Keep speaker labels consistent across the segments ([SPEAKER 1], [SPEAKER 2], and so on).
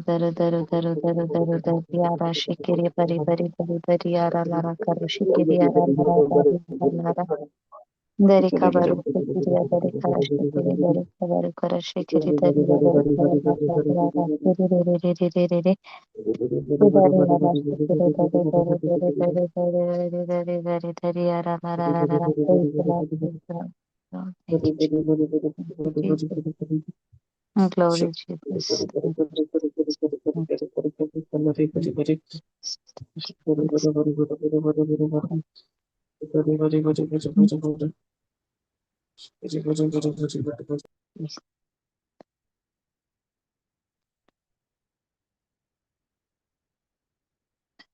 [SPEAKER 1] दरु दरु दरु दरु दरु दर यारा शिकिरी परी परी परी परी यारा लारा करो शिकिरी यारा लारा दारी लारा दरी खबर शिकिरी दरी खरा शिकिरी दरी खबर कर शिकिरी दरी दरी खरा लारा रे रे रे रे रे रे रे दरी यारा शिकिरी दरी दरी दरी दरी दरी दरी दरी दरी यारा Lara Lara. Praise the Lord, praise the Lord. Thank you, Jesus. Glory Jesus. Thank you, Jesus. Thank you, Holy Spirit.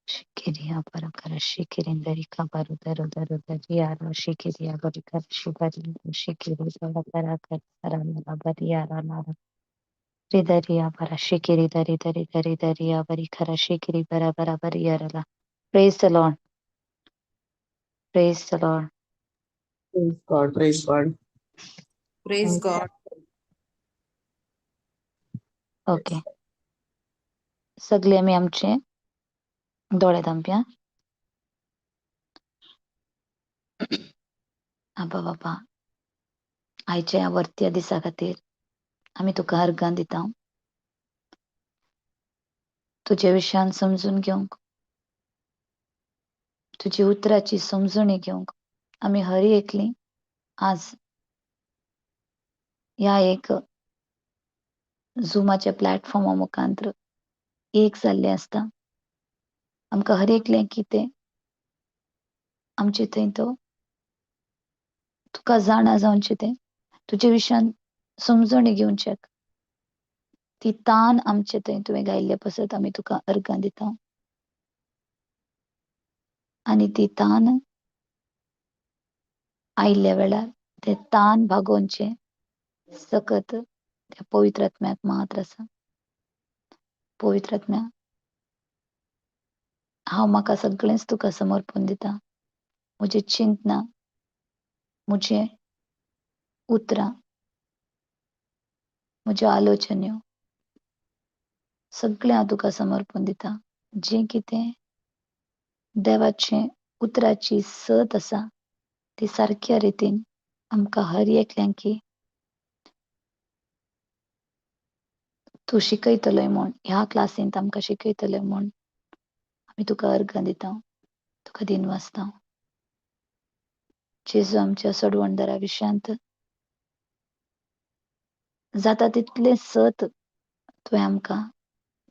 [SPEAKER 1] Shikiria barakara shikirindari kabaru daru daru dari yara shikiria barikara shibari shikiri barakara kara bari yara nara ridariya bara shikiri dari dari dari dariya barikara shikiri bara bara bari yara la. Praise the Lord. Praise the Lord.
[SPEAKER 2] Praise God, praise God.
[SPEAKER 3] Praise God.
[SPEAKER 1] Okay. सगळे आमी आमचे दोळे धांपया. आबा बाबा, आयच्या ह्या वर्त्या दिसा खातीर आमी तुका अर्गां दिता. तुजे विशयान समजून घेवंक, तुजी उतराची समजणी घेवंक आमी हर एकली आज ह्या एक झुमाच्या प्लॅटफॉर्मा मुखांत्र एक जाल्ले आसता. आमकां हर एकलें कितें आमचे थंय तो तुका जाणा जावचें, तें तुजे विशयान समजणी घेवचें, ती तान आमचे थंय तुवें गायिल्ले पसत आमी तुका अर्गां दिता. आनी ती तान आयिल्ल्या वेळार ते तान भागोवचें सकत त्या पवित्र आत्म्याक मात्र आसा. पवित्र आत्म्या, हांव म्हाका सगळेंच तुका समर्पण दिता. म्हजी चिंतना, म्हजें उतरां, म्हज्यो आलोचन्यो सगळें हांव तुका समर्पण दिता. जें कितें देवाचें उतराची सत आसा ती सारक्या रितीन आमकां हर एकल्यांकी तूं शिकयतलोय म्हूण, ह्या क्लासींत आमकां शिकयतलोय म्हूण आमी तुका अर्गां दिता, तुका दिनवासता. जेजू आमच्या सोडवणदारा विशयांत जाता तितलें सत तुवें आमकां,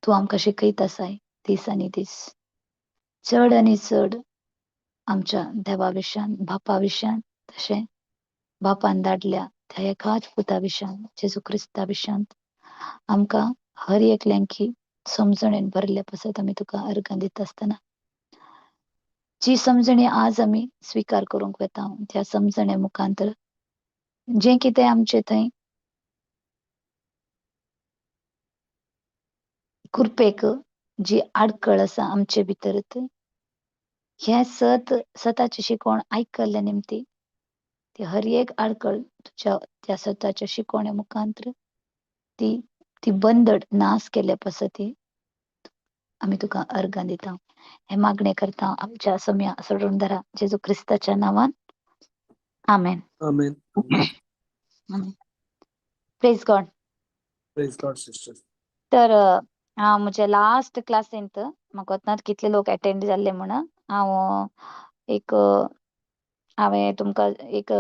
[SPEAKER 1] तूं आमकां शिकयत आसाय दीस आनी दीस. चड आनी चड आमच्या देवा विशयान, बापा विशयान, तशें बापान धाडल्या त्या एकाच पुता विशयान, जेजू क्रिस्ता विशयांत आमकां हर एकल्यांकी समजणेन भरले पसत आमी तुका अर्गां दिता आसतना जी समजणी आज आमी स्विकार करूंक वता त्या समजणे मुखांतर जें कितें आमचें थंय कृपेक जी आडखळ आसा आमचे भितर, हें सत सताची शिकवण आयकल्ले निमती ती हर एक आडखळ तुज्या त्या सताच्या शिकवणे मुखांतर ती ती बंदड नाश केल्ले पसती आमी तुका अर्गां दिता. हे मागणें करता आमच्या सम्या सोडून जेजू क्रिस्ताच्या नांवान, आमेन.
[SPEAKER 2] आमेन.
[SPEAKER 1] Praise God.
[SPEAKER 2] Praise God sister.
[SPEAKER 1] तर हांव म्हज्या लास्ट क्लासींत म्हाका वतना कितले लोक अटेंड जाल्ले म्हूण हांव एक हांवें तुमकां एक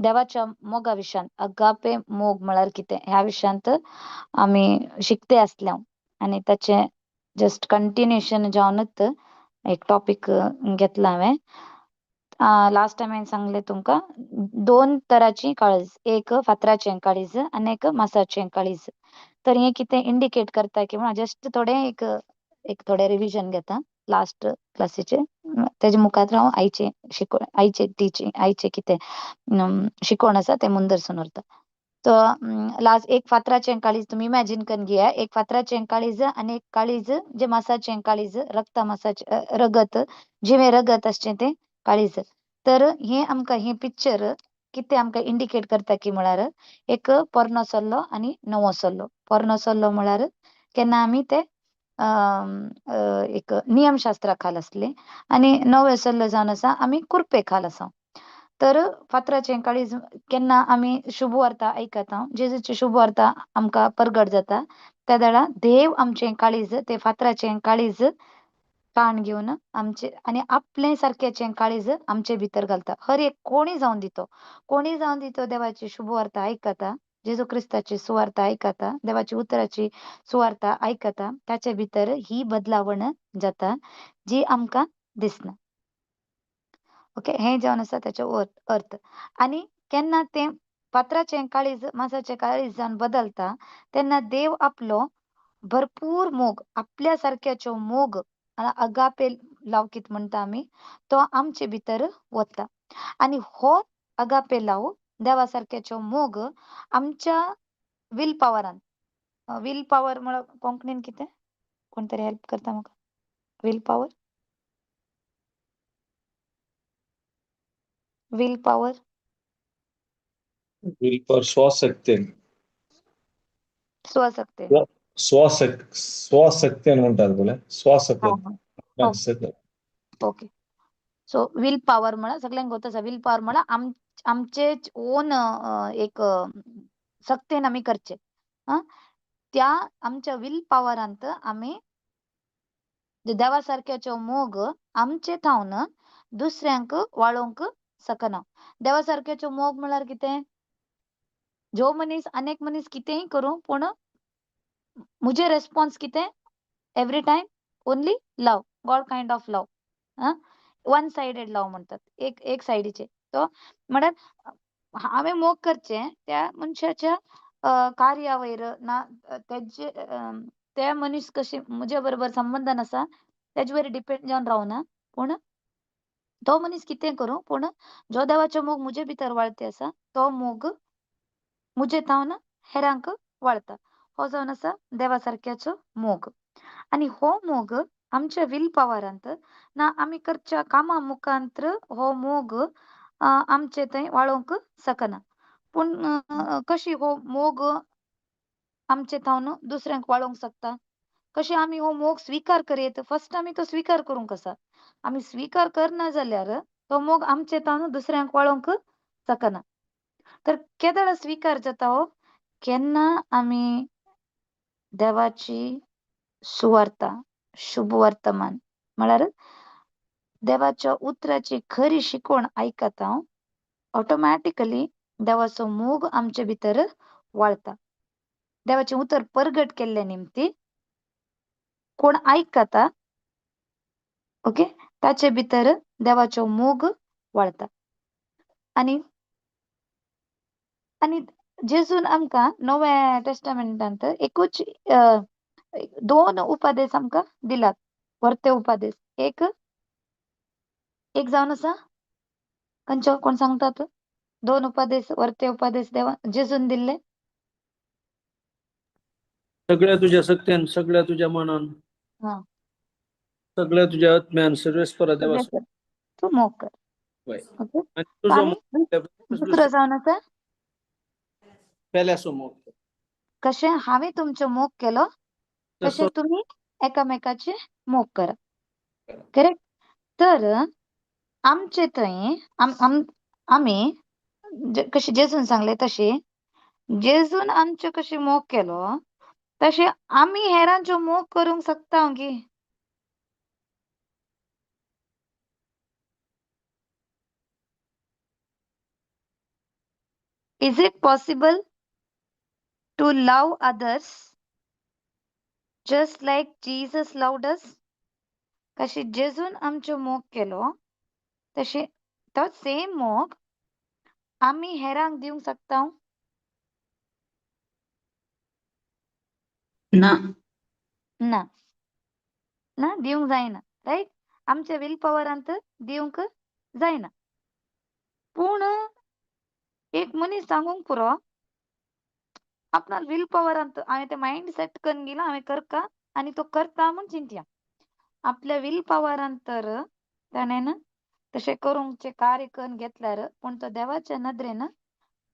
[SPEAKER 1] देवाच्या मोगा विशयांत अगापे मोग म्हळ्यार कितें ह्या विशयांत आमी शिकते आसले हांव आनी ताचें जस्ट कंटिन्युएशन जावनूच एक टॉपीक घेतला हांवें. लास्ट टायम हांवें सांगलें तुमकां दोन तरांची काळीज, एक फातराचें काळीज आनी एक मासाचें काळीज. तर हें कितें इंडिकेट करता की म्हण जस्ट थोडें एक एक थोडें रिविजन घेता लास्ट क्लासीचें. तेजे मुखार हांव आयचें शिकवण, आयचें टिचींग, आयचें कितें शिकवण आसा तें मुंदरसून व्हरता. तो लास्ट एक फातराचें काळीज तुमी इमॅजीन करून घेया, एक फातराचें काळीज आनी एक काळीज जें मासाचें काळीज, रक्ता मासाचें रगत, जिवें रगत आसचें तें काळीज. तर हें आमकां हें पिक्चर कितें आमकां इंडिकेट करता की म्हळ्यार एक पोरणो सल्लो आनी नवो सल्लो. पोरणो सल्लो म्हळ्यार केन्ना आमी ते एक नियमशास्त्रा खाल आसले आनी नवें सल्लो जावन आसा आमी कुरपे खाल आसा. तर फातराचें काळीज केन्ना आमी शुभवार्ता आयकता, जेजूची शुभवार्ता आमकां परगट जाता त्या वेळार देव आमचें काळीज ते फातराचें काळीज काण घेवन आमचे आनी आपले सारकेचें काळीज आमचे भितर घालता. हर एक कोणी जावन दितो, कोणी जावन दितो देवाची शुभवार्ता आयकता, जेजू क्रिस्ताची सुवार्ता आयकता, देवाची उतराची सुवार्ता आयकता, ताचे भितर ही बदलावण जाता जी आमकां दिसना. ओके, हें जावन आसा ताचो अर्थ. आनी केन्ना तें फातराचें काळीज मासाचें काळीज जावन बदलता तेन्ना देव आपलो भरपूर मोग, आपल्या सारक्याचो मोग अगापे लावकीत म्हणटा आमी, तो आमचे भितर वता आनी हो अगापे लाव देवा सारक्याचो मोग आमच्या will पावरान, will power म्हळ्यार कोंकणीन कितें, कोण तरी हेल्प करता म्हाका? Will power, will power,
[SPEAKER 4] will power, स्वशक्ती,
[SPEAKER 1] स्वशक्ती,
[SPEAKER 4] स्वशक्ती అని म्हणटात बोले, स्वशक्ती.
[SPEAKER 1] ओके, सो will power म्हळ्यार सगळ्यांक गोत आसा. Will power म्हळ्यार आमचे ओन एक सक्तेन आमी करचे. त्या आमच्या will पावरांत आमी देवा सारक्याचो मोग आमचे थावन दुसऱ्यांक वाळोवंक शकना. देवा सारक्याचो मोग म्हळ्यार कितें, जो मनीस अनेक मनीस कितेंय करूं पूण मुझे रेस्पॉन्स कितें, every time only love, God kind of love, one sided love म्हणतात, एक एक सायडीचे. तो म्हळ्यार हांवें मोग करचें त्या मनशाच्या कार्या वयर ना, तेजे त्या मनीस कशें म्हजे बरोबर संबंदान आसा तेजे वयर डिपेंड जावन रावना, पूण तो मनीस कितें करूं पूण जो देवाचो मोग म्हजे भितर वाळते आसा तो मोग म्हजे थावन हेरांक वाळता. हो जावन आसा देवा सारक्याचो मोग. आनी हो मोग आमच्या will पावरांत ना आमी करच्या कामा मुखांत्र हो मोग आमचे थंय वाळोवंक शकना. पूण कशी हो मोग आमचे थावन दुसऱ्यांक वाळोवंक शकता, कशी आमी हो मोग स्विकार करयत? फर्स्ट आमी तो स्विकार करूंक आसा. आमी स्विकार करना जाल्यार तो मोग आमचे थावन दुसऱ्यांक वाळोवंक शकना. तर केदळ स्विकार जाता हो, केन्ना आमी देवाची सुवार्ता, शुभवर्तमान म्हळ्यार देवाच्या उतराची खरी शिकवण आयकता, ऑटोमॅटिकली देवाचो मोग आमचे भितर वाळता. देवाचें उतर परगट केल्ले निमती कोण आयकता, ओके, ताचे भितर देवाचो मोग वाळता. आनी आनी जेजून आमकां नव्या टेस्टामेंटांत एकूच दोन उपदेश आमकां दिलात, व्हरते उपदेश. एक एक जावन आसा खंयचो, कोण सांगतात? दोन उपदेश, व्हरते उपदेश देवा जेजून दिल्ले.
[SPEAKER 5] सगळ्या तुझ्या शक्त्यान, सगळ्या तुझ्या मनान, सगळ्या तुझ्या आत्म्यान सर्वेस्परा देवा
[SPEAKER 1] तूं मोग कर. ओके,
[SPEAKER 5] तुजो
[SPEAKER 1] दुसरो जावन आसा
[SPEAKER 5] पेल्याचो मोग.
[SPEAKER 1] कशें हांवें तुमचो मोग केलो तशें तुमी एकामेकाचे मोग करा. करेक्ट. तर आमचे थंय आमी कशें जेजून सांगले तशें जेजून आमचो कशें मोग केलो तशें आमी हेरांचो मोग करूंक शकता गी? Is it possible to love others just like Jesus loved us? कशी जेजून आमचो मोग केलो तशें तो सेम मोग आमी हेरांक दिवंक शकता?
[SPEAKER 3] ना,
[SPEAKER 1] ना, ना दिवंक जायना. रायट, आमच्या will पावरांत दिवंक जायना. पूण एक मनीस सांगूंक पुरो आपणाक will पावरांत हांवें तें मायंड सेट करून गेला, हांवें करका आनी तो करता म्हूण चिंतया. आपल्या will पावरांत तर ताणें तशें करूंकचें कार्य करून घेतल्यार पूण तो देवाच्या नदरेन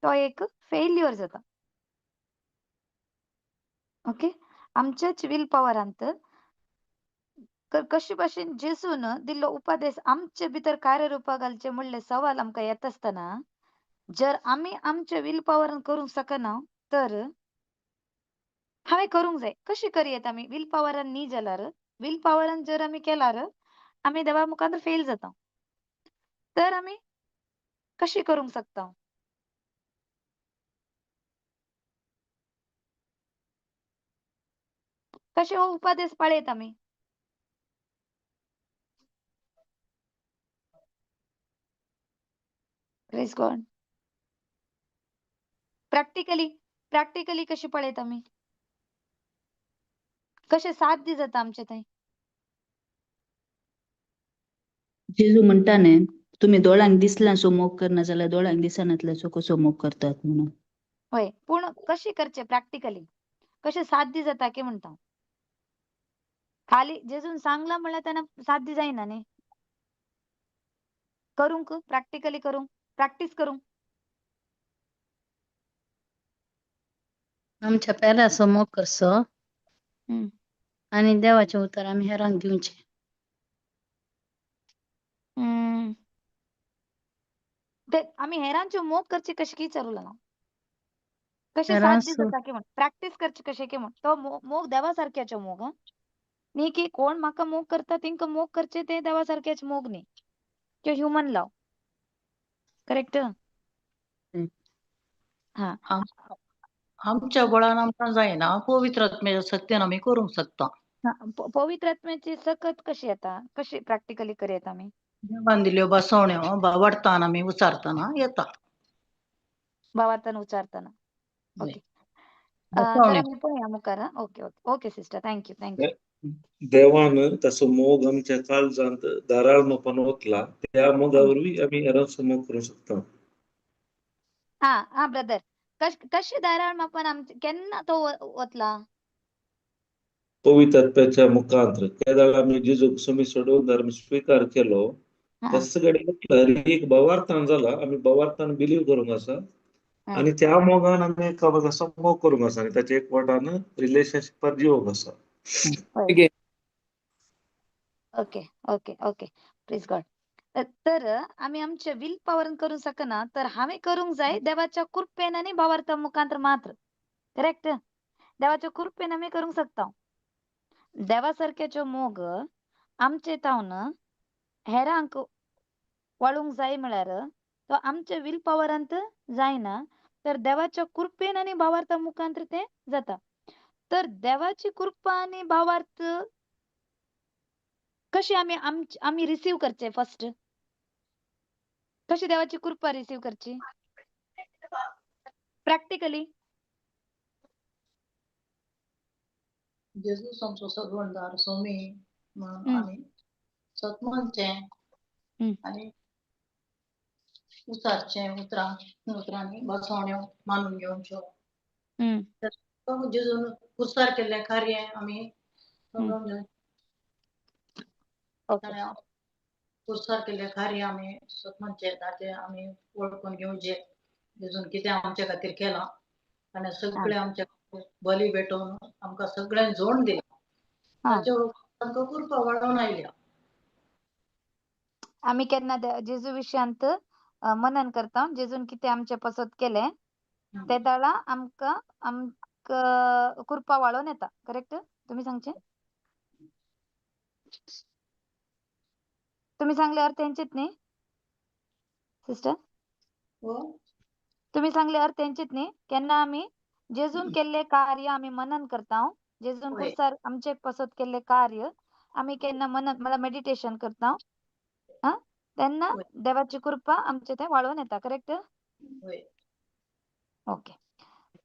[SPEAKER 1] तो एक फेल्युअर जाता. ओके, आमच्याच will पावरांत तर कशी भाशेन जेजून दिल्लो उपदेश आमचे भितर कार्यरुपा घालचे म्हणले सवाल आमकां येता आसतना जर आमी आमचे will पॉवरान करूंक शकना तर हांवें करूंक जाय. कशी करयेत आमी will पॉवरान न्ही जाल्यार, will पॉवरान जर आमी केल्यार आमी देवा मुखार फेल जाता. तर आमी कशी करूंक शकता? कशे हो उपदेश पाळयत आमी? Praise God. Practically practically कशी पळयत आमी? कशें साध्य जाता आमचे थंय?
[SPEAKER 6] जेजू म्हणटा न्ही, तुमी दोळ्यांक दिसल्यासो मोग करना जाल्यार दोळ्यांक दिसनातल्याचो कसो मोग करतात म्हणून.
[SPEAKER 1] हय, पूण कशें करचें प्रॅक्टिकली? कशें साध्य जाता की म्हणटा? खाली जेजून सांगलां म्हणल्यार तेन्ना साध्य जायना न्ही. करूंक प्रॅक्टिकली करूंक प्रॅक्टीस करूंक.
[SPEAKER 7] आमच्या पेल्याचो मोग करचो आनी देवाचें उतर आमी हेरांक दिवचें.
[SPEAKER 1] ते आमी हेरांच्यो मोग करचे कशें की विचारूं ना. कशें साध्य
[SPEAKER 7] हेरांचो
[SPEAKER 1] जाता की म्हण प्रॅक्टीस करची कशें की म्हण तो मोग देवा सारक्याचो मोग आं, न्ही की कोण म्हाका मोग करता तेंका मोग करचे ते देवा सारक्याचे मोग न्ही, त्यो ह्युमन लव. करेक्ट? हा.
[SPEAKER 8] आमच्या बळान आमकां जायना, पवित्र आत्म्याच्या शक्तीन आमी करूंक शकता.
[SPEAKER 1] पवित्र आत्म्याची सकत कशी येता? कशी प्रॅक्टिकली करयत आमी?
[SPEAKER 8] देवान दिल्ल्यो बसवण्यो वाडटाना आमी उचारतना येता.
[SPEAKER 1] भावार्थान उचारतना.
[SPEAKER 8] हय.
[SPEAKER 1] ओके. तर
[SPEAKER 8] बसवण्यो.
[SPEAKER 1] आमी पळोवया मुखार. Okay okay okay sister, thank you thank you.
[SPEAKER 4] देवान ताचो मोग आमच्या काळजांत धाराळ मापान ओतला, त्या मोगा वरवीं आमी हेरांचो मोग करूंक शकता.
[SPEAKER 1] आं आं ब्रदर, कशें धाराळ मापान आमचे केन्ना तो वतला?
[SPEAKER 4] पवित्र आत्म्याच्या मुखांत्र केदळ आमी जेजूक सोमी सोडून धर्म स्विकार केलो तस घडये एक भावार्थान जाला, आमी भावार्थान बिलीव करूंक आसा आनी त्या मोगान आमी एकामेकाचो मोग करूंक आसा आनी ताच्या एकवटान रिलेशनशिपार जिवोंक आसा.
[SPEAKER 1] Okay okay okay, praise God. तर आमी आमचे will पॉवरान करूंक शकना तर हांवें करूंक जाय देवाच्या कृपेन आनी भावार्था मुखांत्र मात्र. करेक्ट? देवाच्या कृपेन आमी करूंक शकता. देवा सारक्याचो मोग आमचे तावन हेरांक वळूंक जाय म्हळ्यार तो आमच्या will पॉवरांत जायना, तर देवाच्या कृपेन आनी भावार्था मुखांत्र तें जाता. तर देवाची कृपा आनी भावार्थ कशी आमी आमी रिसीव करचे फर्स्ट? कशी देवाची कृपा रिसीव करची प्रॅक्टिकली?
[SPEAKER 8] जेजूस आमचो सगवणदार स्वामी म्हणून आमी सत मानचें आनी उचारचें उतरां उतरांनी बसवण्यो मानून घेवच्यो. जेजून कुर्सार केल्लें कार्य आमी समजून घेवन कुर्सार केल्लें कार्य आमी सत मानचें, ताचें आमी वळखून घेवचें जेजून कितें आमचे खातीर केलां आनी सगळें आमच्या बली भेटोवन आमकां सगळ्यांक जोड दिलां, ताचे आमकां कृपा वाडोवन आयल्या.
[SPEAKER 1] आमी केन्ना जेजू विशयांत मनन करता, जेजून कितें आमचे पसत केलें ते दाळा आमकां आमकां कृपा वाडोवन येता. करेक्ट? तुमी सांगचें? तुमी सांगले अर्थ तेंचेच न्ही सिस्टर? तुमी सांगले अर्थ तेंचेच न्ही? केन्ना आमी जेजून केल्ले कार्य आमी मनन करता, जेजून कुर्सार आमचे पसत केल्ले कार्य आमी केन्ना मनन म्हळ्यार मेडिटेशन करता तेन्ना देवाची कृपा आमचे थंय वाळोवन येता. करेक्ट? Okay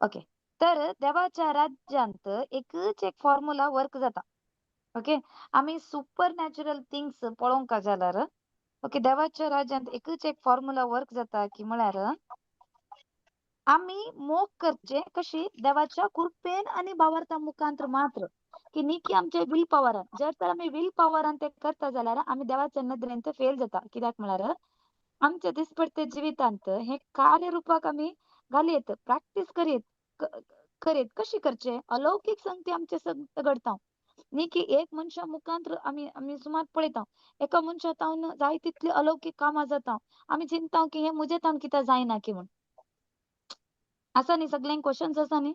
[SPEAKER 1] okay. तर देवाच्या राज्यांत एकच एक फॉर्मुला वर्क जाता. ओके, आमी सुपर नॅचरल थिंग्स पळोवंक जाल्यार ओके देवाच्या राज्यांत एकच एक फॉर्मुला वर्क जाता की म्हळ्यार आमी मोग करचे कशी देवाच्या कृपेन आनी भावार्था मुखांत्र मात्र, की न्ही की आमचे will पॉवरान. जर तर आमी will पॉवरान ते करता जाल्यार आमी देवाच्या नदरेन ते फेल जाता. कित्याक म्हळ्यार आमच्या दिसपडते जिवितांत हे कार्य रुपाक आमी घालयत, प्रॅक्टीस करीत करीत कशी करचे अलौकीक संगती आमचे संग घडता. न्ही की एक मनशा मुखांत आमी आमी सुमार पळयता, एका मनशा तावन जाय तितली अलौकीक कामां जाता. आमी चिंता की हें म्हजे तावन कित्याक जायना की म्हूण. आसा न्ही सगल्यांक क्वेश्चन्स आसा न्ही?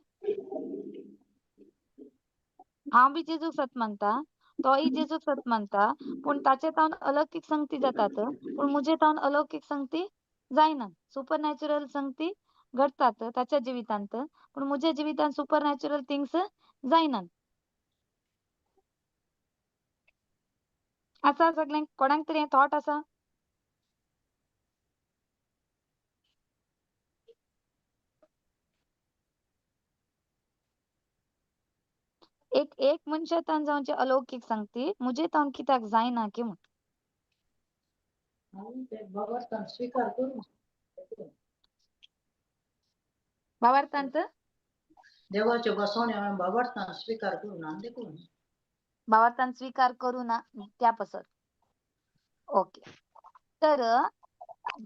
[SPEAKER 1] हांव बी जेजूक सत मानता, तोय जेजूक सत मानता, पूण ताचे तावन अलौकीक संगती जातात, पूण म्हजे तावन अलौकीक संगती जायना. सुपर नॅचरल संगती घडतात ताच्या जिवितांत, पूण म्हज्या जिवितांत सुपर नॅचरल थिंग्स जायनात. आसा सगल्यांक कोणाक तरी हें थॉट आसा? एक एक मनशा तावन जावचे अलौकीक संगती म्हजे तावन कित्याक जायना की म्हूण.
[SPEAKER 8] आमी ते बाबार्थान स्वीकार करूं.
[SPEAKER 1] भावार्थांत
[SPEAKER 8] देवाचे बसवणे हांवें बाबार्थान स्वीकार करूं ना देखून.
[SPEAKER 1] भावार्थान स्वीकार करू ना त्या पासत. ओके, तर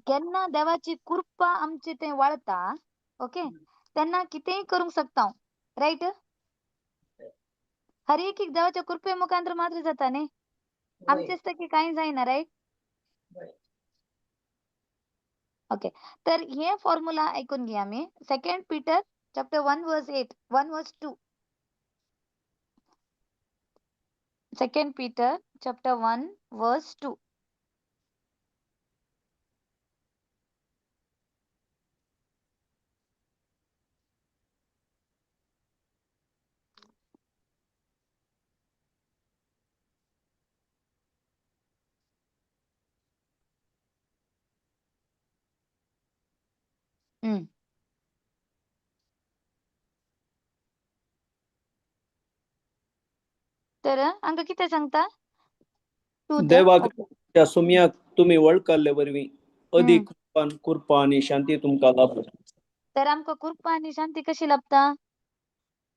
[SPEAKER 1] केन्ना देवाची कृपा आमचे ते वळता, ओके, तेन्ना कितेंय करूंक शकता, रायट? हर एक देवाच्या कृपे मुखांतर मात्र जाता न्ही, आमचेच की कांय जायना, रायट? ओके, तर हे फॉर्म्युला ऐकून घे आमी. Second Peter chapter 1 verse 8, 1 verse 2. Second Peter chapter 1 verse 2. तर हांगा कितें सांगता?
[SPEAKER 5] देवाक त्या सुमयाक तुमी वळखल्ले वरवीं अदीक कृपा आनी शांती तुमकां लाभू.
[SPEAKER 1] तर आमकां कृपा आनी शांती कशी लाभता?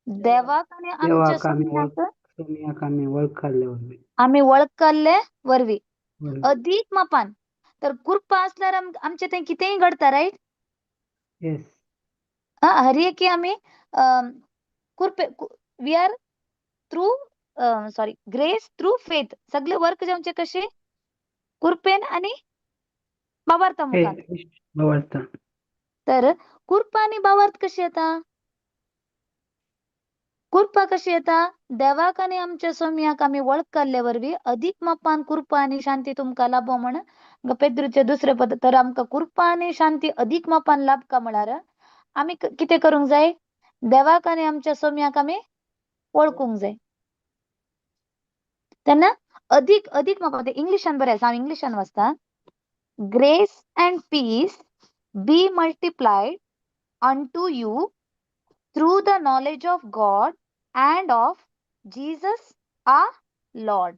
[SPEAKER 1] देवाक आनी आमच्या
[SPEAKER 9] सुमयाक आमी वळखल्ले वरवीं,
[SPEAKER 1] आमी वळखल्ले वरवीं अदीक मापान. तर कृपा आसल्यार आमचें तें कितेंय घडता, रायट? हर एक आमी कृपे, we are through sorry grace through faith. सगळे वर्क जावचे कशे? कृपेन आनी भावार्था मुखार. तर कृपा आनी भावार्थ कशी येता? कृपा कशी येता? देवाक आनी आमच्या सोमयाक आमी वळखल्ले वरवीं अदीक मापान कृपा आनी शांती तुमकां लाभो म्हण पेद्रूचे दुसरे पद. तर आमकां कृपा आनी शांती अदीक मापान लाभका म्हळ्यार आमी कितें करूंक जाय? देवाक आनी आमच्या सोमयाक आमी वळखूंक जाय. तेन्ना अधिक अधिक मापान, इंग्लिशान बरें आसा, हांव इंग्लिशान वाचता. Grace and peace be multiplied unto you through the knowledge of God and of Jesus our Lord.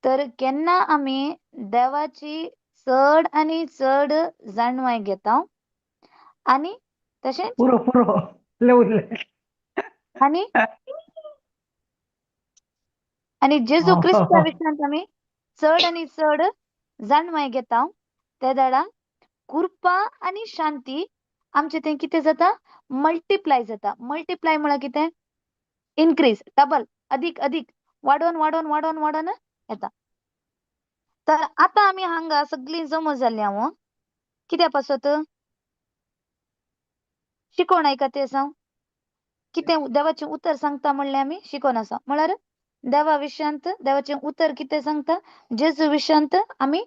[SPEAKER 1] तर केन्ना आमी देवाची चड आनी चड जाणवाय घेता आनी तशेंच
[SPEAKER 9] पुरो पुरो उरले
[SPEAKER 1] आनी आनी जेजू क्रिस्ता विशयांत आमी चड आनी चड जाणवाय घेता, ते दाडा कृपा आनी शांती आमचे थंय कितें जाता? मल्टिप्लाय जाता. मल्टिप्लाय म्हळ्यार कितें? इनक्रीज, डबल, अधिक अधिक वाडोवन वाडोवन वाडोवन वाडोवन येता. तर आतां आमी हांगा सगळीं जमा जाल्ली हांव कित्या पासत? शिकोवन आयकता आसा. कितें देवाचें उतर सांगता म्हणलें आमी शिकोवन आसा. म्हळ्यार देवा विशयांत देवाचें उतर कितें सांगता, जेजू विशयांत आमी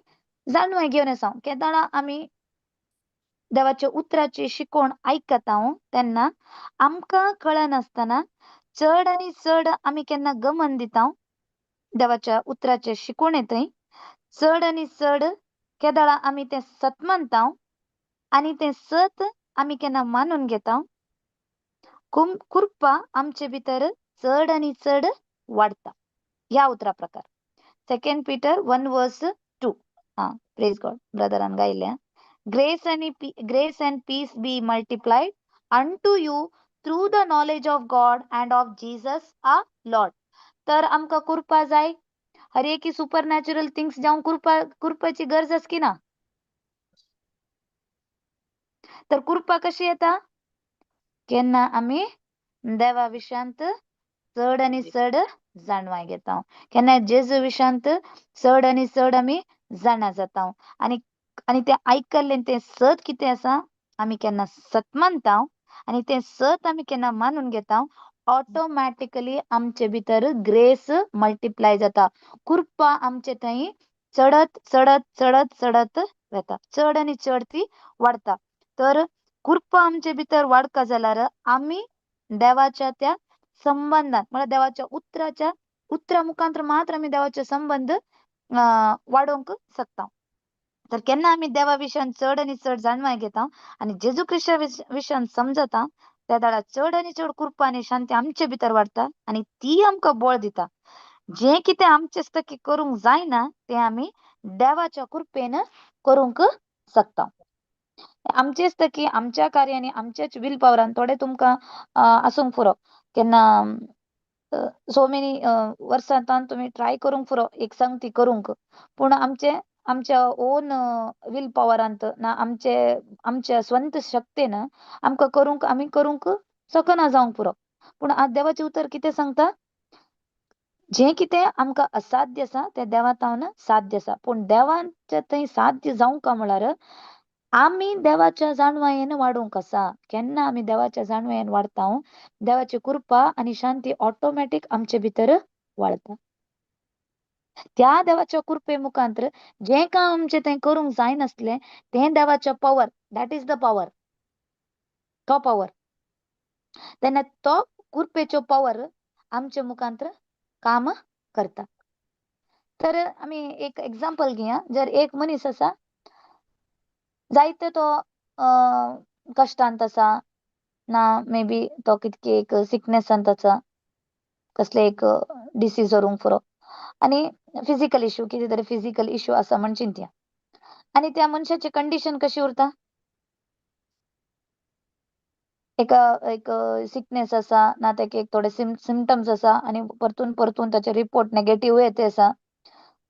[SPEAKER 1] जाणवाय घेवन आसा. केदाळा आमी देवाच्या उतराची शिकवण आयकता तेन्ना आमकां कळनासतना चड आनी चड आमी केन्ना गमन दिता देवाच्या उतराचे शिकवणे थंय, चड आनी चड केदाळा आमी तें सत मानता आनी तें सत आमी केन्ना मानून घेता, कृपा आमचे भितर चड आनी चड वाडता. ह्या उतरा प्रकार सेकंड पीटर 1 verse 2. हा, प्रेज गॉड, brethren गायल्या. Grace and peace be multiplied unto you through the knowledge of God and of Jesus our Lord. तर आमकां कृपा जाय. हर एक सुपर नॅचरल थिंग्स जावं कृपा, कृपाची गरज आसा की ना? तर कृपा कशी येता? केन्ना आमी देवा विशयांत चड आनी चड जाणवाय घेता. केन्ना जेजू विशांत चड आनी चड आमी जाणा जाता आनी आनी तें आयकल्लें तें सत कितें आसा आमी केन्ना सत मानता आनी तें सत आमी केन्ना मानून घेता, ऑटोमॅटिकली आमचे भितर ग्रेस मल्टिप्लाय जाता. कृपा आमचे थंय चडत चडत चडत चडत वता, चड आनी चड ती वाडता. तर कृपा आमचे भितर वाडका जाल्यार आमी देवाच्या त्या संबंदान, म्हळ्यार देवाच्या उतराच्या उतरा मुखांतर मात्र आमी देवाचे संबंद वाडोवंक शकता. तर केन्ना आमी देवा विशयान चड आनी चड जाणवाय घेता आनी जेजू क्रिस्ता विशयान समजता, त्या दाडा चड आनी चड कृपा आनी शांती आमचे भितर वाडता आनी ती आमकां बळ दिता. जें कितें आमचे की करूंक जायना तें आमी देवाच्या कृपेन करूंक शकता. आमचेच की आमच्या कार्यानी आमच्याच will पावरान थोडे तुमकां आसूंक पुरो, केन्ना सो मेनी वर्सां तुमी ट्राय करूंक पुरो एक संगती करूंक, पूण आमचे आमच्या ओन will पावरांत ना आमचे आमच्या स्वंत शक्तेन आमकां करूंक आमी करूंक शकना जावंक पुरो. पूण आज देवाचें उतर कितें सांगता, जें कितें आमकां असाध्य आसा तें देवा तावन साध्य आसा. पूण देवाच्या थंय साध्य जावंक म्हळ्यार आमी देवाच्या जाणवायेन वाडोवंक आसा. केन्ना आमी देवाच्या जाणवायेन वाडता, देवाची कृपा आनी शांती ऑटोमॅटीक आमचे भितर वाडता. त्या देवाच्या कृपे मुखांतर जें काम आमचें तें करूंक जायनासलें तें देवाचें power, that is the power, तो पावर. तेन्ना तो कृपेचो पावर आमचे मुखांतर काम करता. तर आमी एक एग्जाम्पल घेया. जर एक मनीस आसा, जायते तो कश्टांत आसा ना, मे बी तो कितके एक सिकनेसांत आसा, कसले एक डिसीज व्हरूंक पुरो आनी फिजिकल इशू, कितें तरी फिजिकल इशू आसा म्हण चिंतया. आनी त्या मनशाची कंडिशन कशी उरता, एका एक सिकनेस आसा ना ताका एक थोडे सिमटम्स आसा आनी परतून परतून ताचे रिपोर्ट नेगेटीव येत आसा,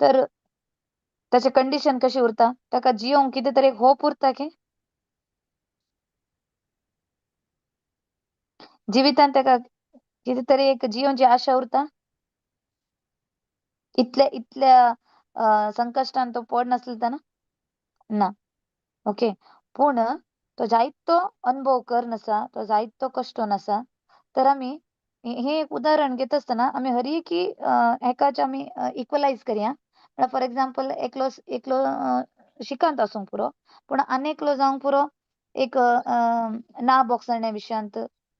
[SPEAKER 1] तर ताचे कंडिशन कशी उरता, ताका जियोंक कितें तरी एक होप उरता की जिवितांत ताका कितें तरी एक जियोवची आशा उरता. इतल्या इतल्या संकश्टान तो पड नासलो तेन्ना ना, ओके. पूण तो जायतो अनुभव कर नासा, तो जायतो कश्ट नासा. तर आमी हे एक उदाहरण घेता आसतना आमी हर एकी हेकाच आमी इक्वलायज करया. म्हळ्यार फॉर एग्जाम्पल एकलो एकलो शिकांत आसूंक पुरो, पूण आनी एकलो जावंक पुरो एक ना बोगसण्या विशयांत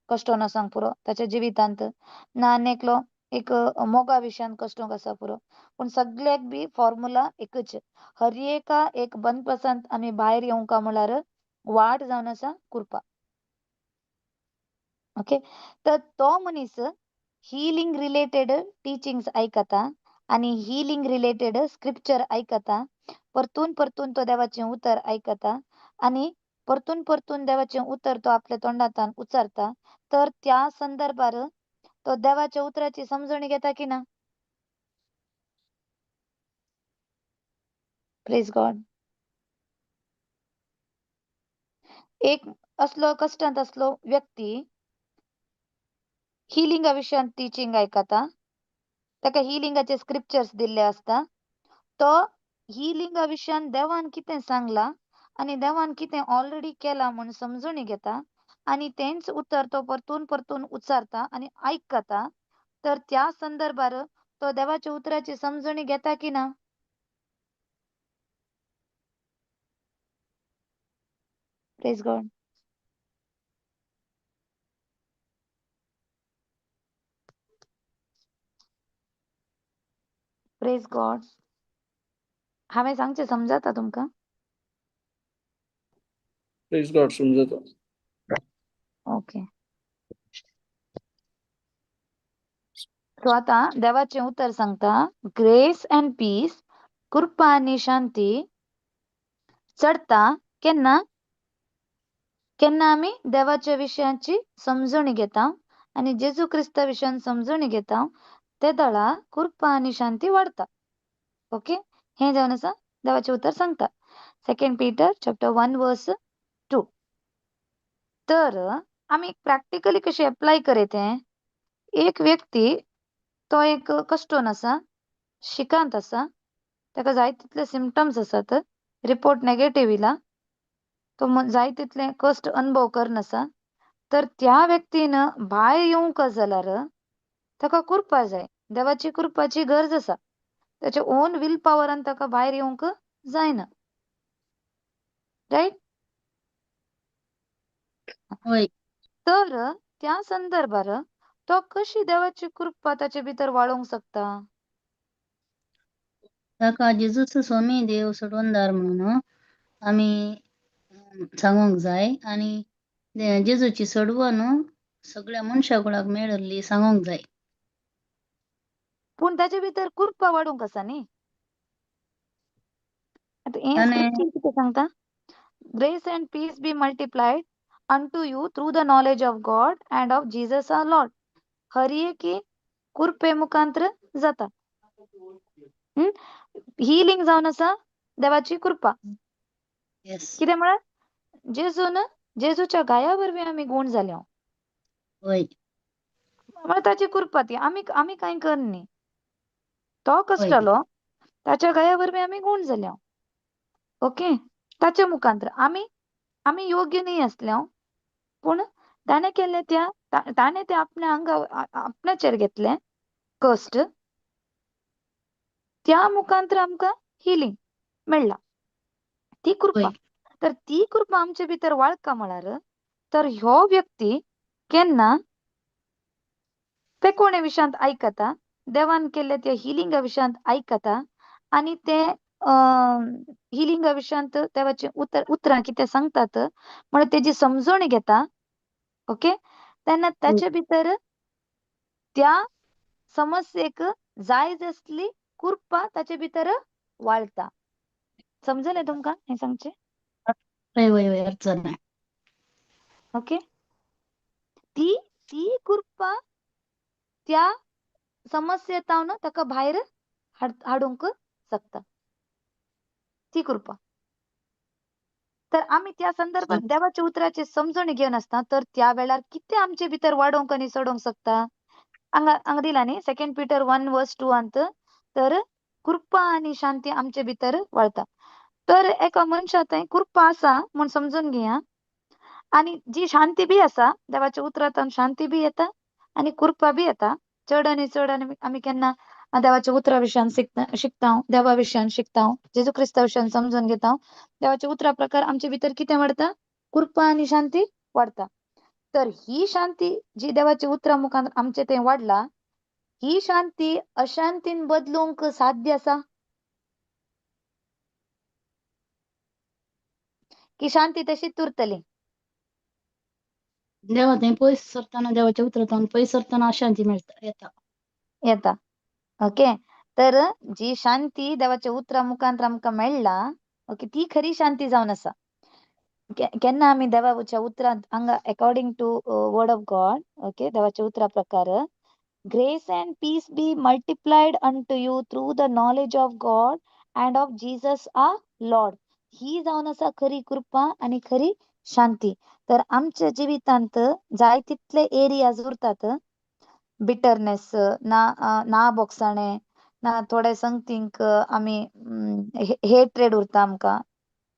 [SPEAKER 1] कश्ट नासूंक पुरो ताच्या जिवितांत, ना आनी एकलो एक मोगा विशयांत कश्टोंक आसा पुरो. पूण सगळ्याक बी फॉर्मुला एकच, हर एका एक बंदपसांत आमी भायर येवंक म्हळ्यार वाट जावन आसा कृपा. ओके, तर तो मनीस हिलींग रिलेटेड टिचिंग्स आयकता आनी हिलींग रिलेटेड स्क्रिप्चर आयकता, परतून परतून तो देवाचें उतर आयकता आनी परतून परतून देवाचें उतर तो आपल्या तोंडांतल्यान उच्चारता. तर त्या संदर्भार तो देवाच्या उतराची समजणी घेता की ना? Praise God. एक असलो कश्टांत असलो व्यक्ती हिलिंगा विशयांत टिचींग आयकता, ताका हिलिंगाचे स्क्रिप्चर्स दिल्ले आसता. तो हिलिंगा विशयान देवान कितें सांगलां आनी देवान कितें ऑलरेडी केलां म्हूण समजणी घेता आनी तेंच उतर तो परतून परतून उच्चारता आनी आयकता. तर त्या संदर्भार तो देवाच्या उतराची समजणी घेता की ना? Praise God. Praise God. हांवें सांगचें समजता तुमकां?
[SPEAKER 5] प्रेज गॉड, समजता.
[SPEAKER 1] ओके. सो आतां देवाचें उतर सांगता, ग्रेस अँड पीस, कृपा आनी शांती चडता केन्ना? केन्ना आमी देवाच्या विशयाची समजणी घेता आनी जेजू क्रिस्ता विशयान समजणी घेता, ते दळा कृपा आनी शांती वाडता. ओके, हें जावन आसा देवाचें उतर सांगता. 2 Peter chapter 1 verse 2. तर आमी प्रॅक्टिकली कशें एप्लाय करत हें, एक व्यक्ती तो एक कश्टोन आसा, शिकांत आसा, ताका जाय तितले सिमटम्स आसात, रिपोर्ट नेगेटिव्ह येयला, तो जाय तितले कश्ट अनुभव करन आसा. तर त्या व्यक्तीन भायर येवंक जाल्यार ताका कृपा जाय, देवाची कृपाची गरज आसा. ताच्या ओन will पावरान ताका भायर येवंक जायना, रायट?
[SPEAKER 7] वय.
[SPEAKER 1] तर त्या संदर्भार तो कशी देवाची कृपा ताचे भितर वाळोवंक शकता?
[SPEAKER 7] ताका जेजूचो स्वामी देव सोडवणदार म्हणून आमी सांगूंक जाय आनी जेजूची सोडवण सगळ्या मनशा कुळाक मेळिल्ली सांगूंक जाय.
[SPEAKER 1] पूण ताचे भितर कृपा वाडोवंक आसा न्ही. आतां हें
[SPEAKER 7] ताणें
[SPEAKER 1] स्क्रिप्चर कितें सांगता? Grace and peace be multiplied unto you through the knowledge of God and of Jesus our Lord. हर एकी कृपे मुखांत्र जाता. हिलिंग जावन आसा देवाची कृपा.
[SPEAKER 7] येस.
[SPEAKER 1] कितें म्हळ्यार जेजून, जेजूच्या गाया वरवीं आमी गूण जाले.
[SPEAKER 7] वय.
[SPEAKER 1] म्हळ्यार ताची कृपा ती, आमी आमी कांय कर न्ही, तो
[SPEAKER 7] वय.
[SPEAKER 1] कश्टलो, ताच्या गाया वरवीं आमी गूण जाले. ओके, ताच्या मुखांत्र आमी आमी योग्य न्ही आसले, पूण ताणें केल्लें त्या ताणें तें आपल्या आंगा आपणाचेर घेतलें कश्ट, त्या मुखांत्र आमकां हिलिंग मेळ्ळा, ती कृपा.
[SPEAKER 7] वय.
[SPEAKER 1] तर ती कृपा आमचे भितर वाळका म्हळ्यार तर ह्यो व्यक्ती केन्ना पेकोणे विशयांत आयकता, देवान केल्ले त्या हिलिंगा विशयांत आयकता आनी ते हिलिंगा विशयांत देवाचे उतरां कितें सांगतात म्हणून तेजी समजणी घेता. ओके, तेन्ना ताचे भितर त्या समस्येक जाय आसली कृपा ताचे भितर वाळता. समजलें तुमकां हें सांगचें?
[SPEAKER 7] वय वय वय, अर्थ जालें.
[SPEAKER 1] ओके, ती ती कृपा त्या समस्येतावन ताका भायर हाडूंक शकता, ती कृपा. तर आमी त्या संदर्भात देवाच्या उतराची समजणी घेवन आसता तर त्या वेळार कितें आमचे भितर वाडोवंक आनी चडोवंक शकता? हांगा हांगा दिला न्ही 2 Peter 1:2 अंत, तर कृपा आनी शांती आमचे भितर वाळता. तर एका मनशा थंय कृपा आसा म्हूण समजून घेया, आनी जी शांती बी आसा देवाच्या उतरांत शांती बी येता आनी कृपा बी येता. चड आनी चड आनी आमी केन्ना देवाच्या उतरा विशयान शिकता, देवा विशयान शिकता, जेजू क्रिस्ता विशयान समजून घेता, देवाच्या उतरा प्रकार आमचे भितर कितें वाडता? कृपा आनी शांती वाडता. तर ही शांती जी देवाच्या उतरा मुखार आमचे थंय वाडला, ही शांती अशांतीन बदलूंक साध्य आसा की शांती तशीच उरतली?
[SPEAKER 7] देवा थंय पयस सरतना, देवाच्या उतरांत पयस सरतना अशांती मेळटा, येता
[SPEAKER 1] येता. ओके, तर जी शांती देवाच्या उतरा मुखांत आमकां मेळ्ळा, ओके, ती खरी शांती जावन आसा. केन्ना आमी देवाच्या उतरांत हांगा according to word of God, okay, देवाच्या उतरा प्रकार grace and peace be multiplied unto you through the knowledge of God and of Jesus our Lord. ही जावन आसा खरी कृपा आनी खरी शांती. तर आमच्या जिवितांत जाय तितले एरियाज उरतात, बिटरनेस ना, ना बोगसाणें ना, थोडे संगतींक आमी हेट्रेड उरता आमकां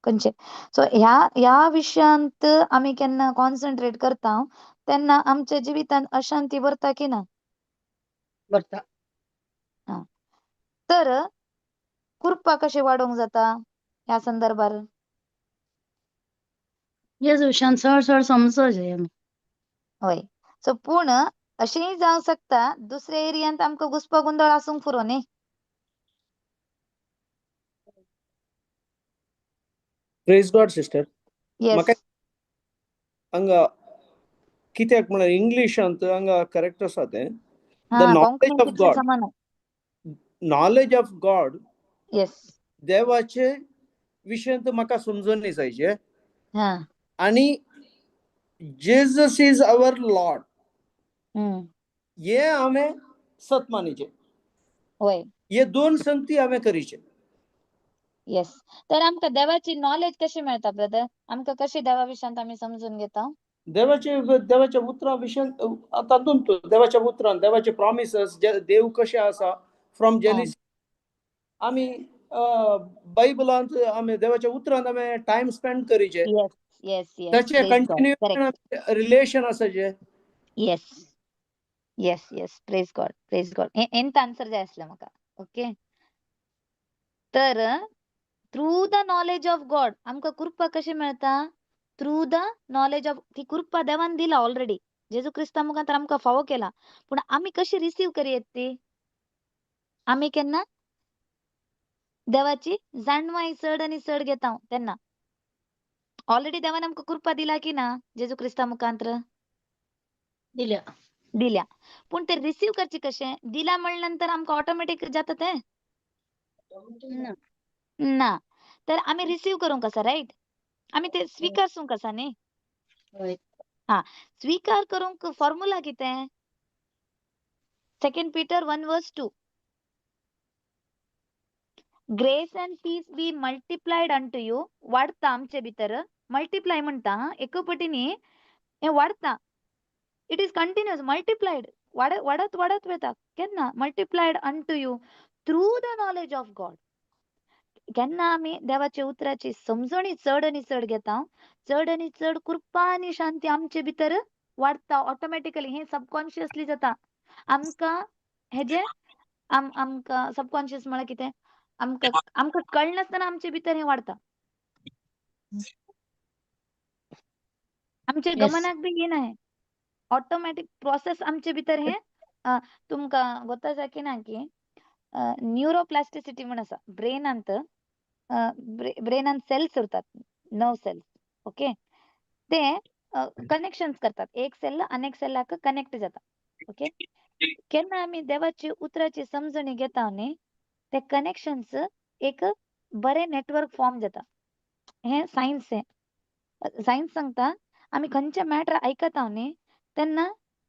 [SPEAKER 1] खंयचे. सो ह्या ह्या विशयांत आमी केन्ना कॉन्सन्ट्रेट करता तेन्ना आमच्या जिवितांत अशांती भरता की ना?
[SPEAKER 7] भरता.
[SPEAKER 1] तर कृपा कशी वाडोवंक जाता ह्या संदर्भार?
[SPEAKER 7] जेजू विशयान चड चड समजो जाय आमी.
[SPEAKER 1] हय, सो पूण अशेंय जावंक शकता दुसऱ्या एरियांत आमकां घुसपा गोंदळ आसूंक पुरो न्ही.
[SPEAKER 5] प्रेज गॉड सिस्टर.
[SPEAKER 1] येस.
[SPEAKER 5] म्हाका हांगा कित्याक म्हळ्यार इंग्लिशांत हांगा करेक्ट आसा तें, the knowledge of God, knowledge of God.
[SPEAKER 1] Yes.
[SPEAKER 5] देवाचे विशयांत म्हाका समजून जायचे आनी जेजस is our Lord हे हांवें सत मानिचें.
[SPEAKER 1] वय.
[SPEAKER 5] हे दोन संगती हांवें करीचे.
[SPEAKER 1] येस. तर आमकां देवाची नॉलेज कशी मेळटा ब्रदर? आमकां कशी देवा विशयांत आमी समजून घेता?
[SPEAKER 5] देवाचे देवाच्या उतरां विशयान तातूंत देवाच्या उतरान देवाचे प्रॉमिसस, देव कशें आसा फ्रॉम जेलिसी आमी बायबलांत आमी देवाच्या उतरांत आमी टायम स्पेंड करीचे.
[SPEAKER 1] येस येस येस
[SPEAKER 5] ताचे
[SPEAKER 1] praise God,
[SPEAKER 5] continue
[SPEAKER 1] correct.
[SPEAKER 5] Relation आसाचे.
[SPEAKER 1] Yes yes yes praise God, praise God. हेंच आन्सर जाय आसलें म्हाका. ओके, तर through the knowledge of God आमकां कृपा कशी मेळटा? थ्रू the knowledge of, ती कृपा देवान दिला ऑलरेडी, जेजू क्रिस्ता मुखार आमकां फावो केला, पूण आमी कशी रिसीव करयेत ती? आमी केन्ना देवाची जाणवाय चड आनी चड घेता तेन्ना. ऑलरेडी देवान आमकां कृपा दिला की ना जेजू क्रिस्ता मुखांत्र?
[SPEAKER 7] दिल्या.
[SPEAKER 1] दिल्या, पूण ते रिसीव करचे कशें? दिला म्हणल्या नंतर आमकां ऑटोमॅटीक जाता तें
[SPEAKER 7] ना.
[SPEAKER 1] ना, तर आमी रिसीव करूंक आसा, रायट? आमी ते स्विकारसूंक आसा न्ही?
[SPEAKER 7] हय.
[SPEAKER 1] हा, स्वीकार करूंक फॉर्मुला कितें? 2 Peter 1:2, grace and peace be multiplied unto you. वाडता आमचे भितर, मल्टिप्लाय म्हणटा हा, एकपटीनी हें वाडता, it is continuous multiplied, वाडत वाडत वता. केन्ना? Multiplied unto you through the knowledge of God. केन्ना आमी देवाच्या उतराची समजणी चड आनी चड घेता, चड आनी चड कृपा आनी शांती आमचे भितर वाडता ऑटोमॅटिकली. हें सबकॉन्शियसली जाता आमकां. हेजे आमकां सबकॉन्शियस म्हळ्यार कितें? आमकां आमकां कळनासतना आमचे भितर हें वाडता, आमच्या गमनाक बी येना हें, ऑटोमॅटीक प्रोसेस आमचे भितर हें. तुमकां गोता आसा की ना की न्युरोप्लास्टिसिटी म्हण आसा ब्रेनांत, ब्रेनांत सेल्स उरतात, नर्व सेल्स, ओके, ते कनेक्शन्स करतात, एक सेल आनी एक सेलाक कनेक्ट जाता. ओके, केन्ना आमी देवाची उतराची समजणी घेता न्ही, ते कनेक्शन्स एक बरें नेटवर्क फॉर्म जाता. हें सायन्स, हें सायन्स सांगता. आमी खंयचे मॅटर आयकता न्ही तेन्ना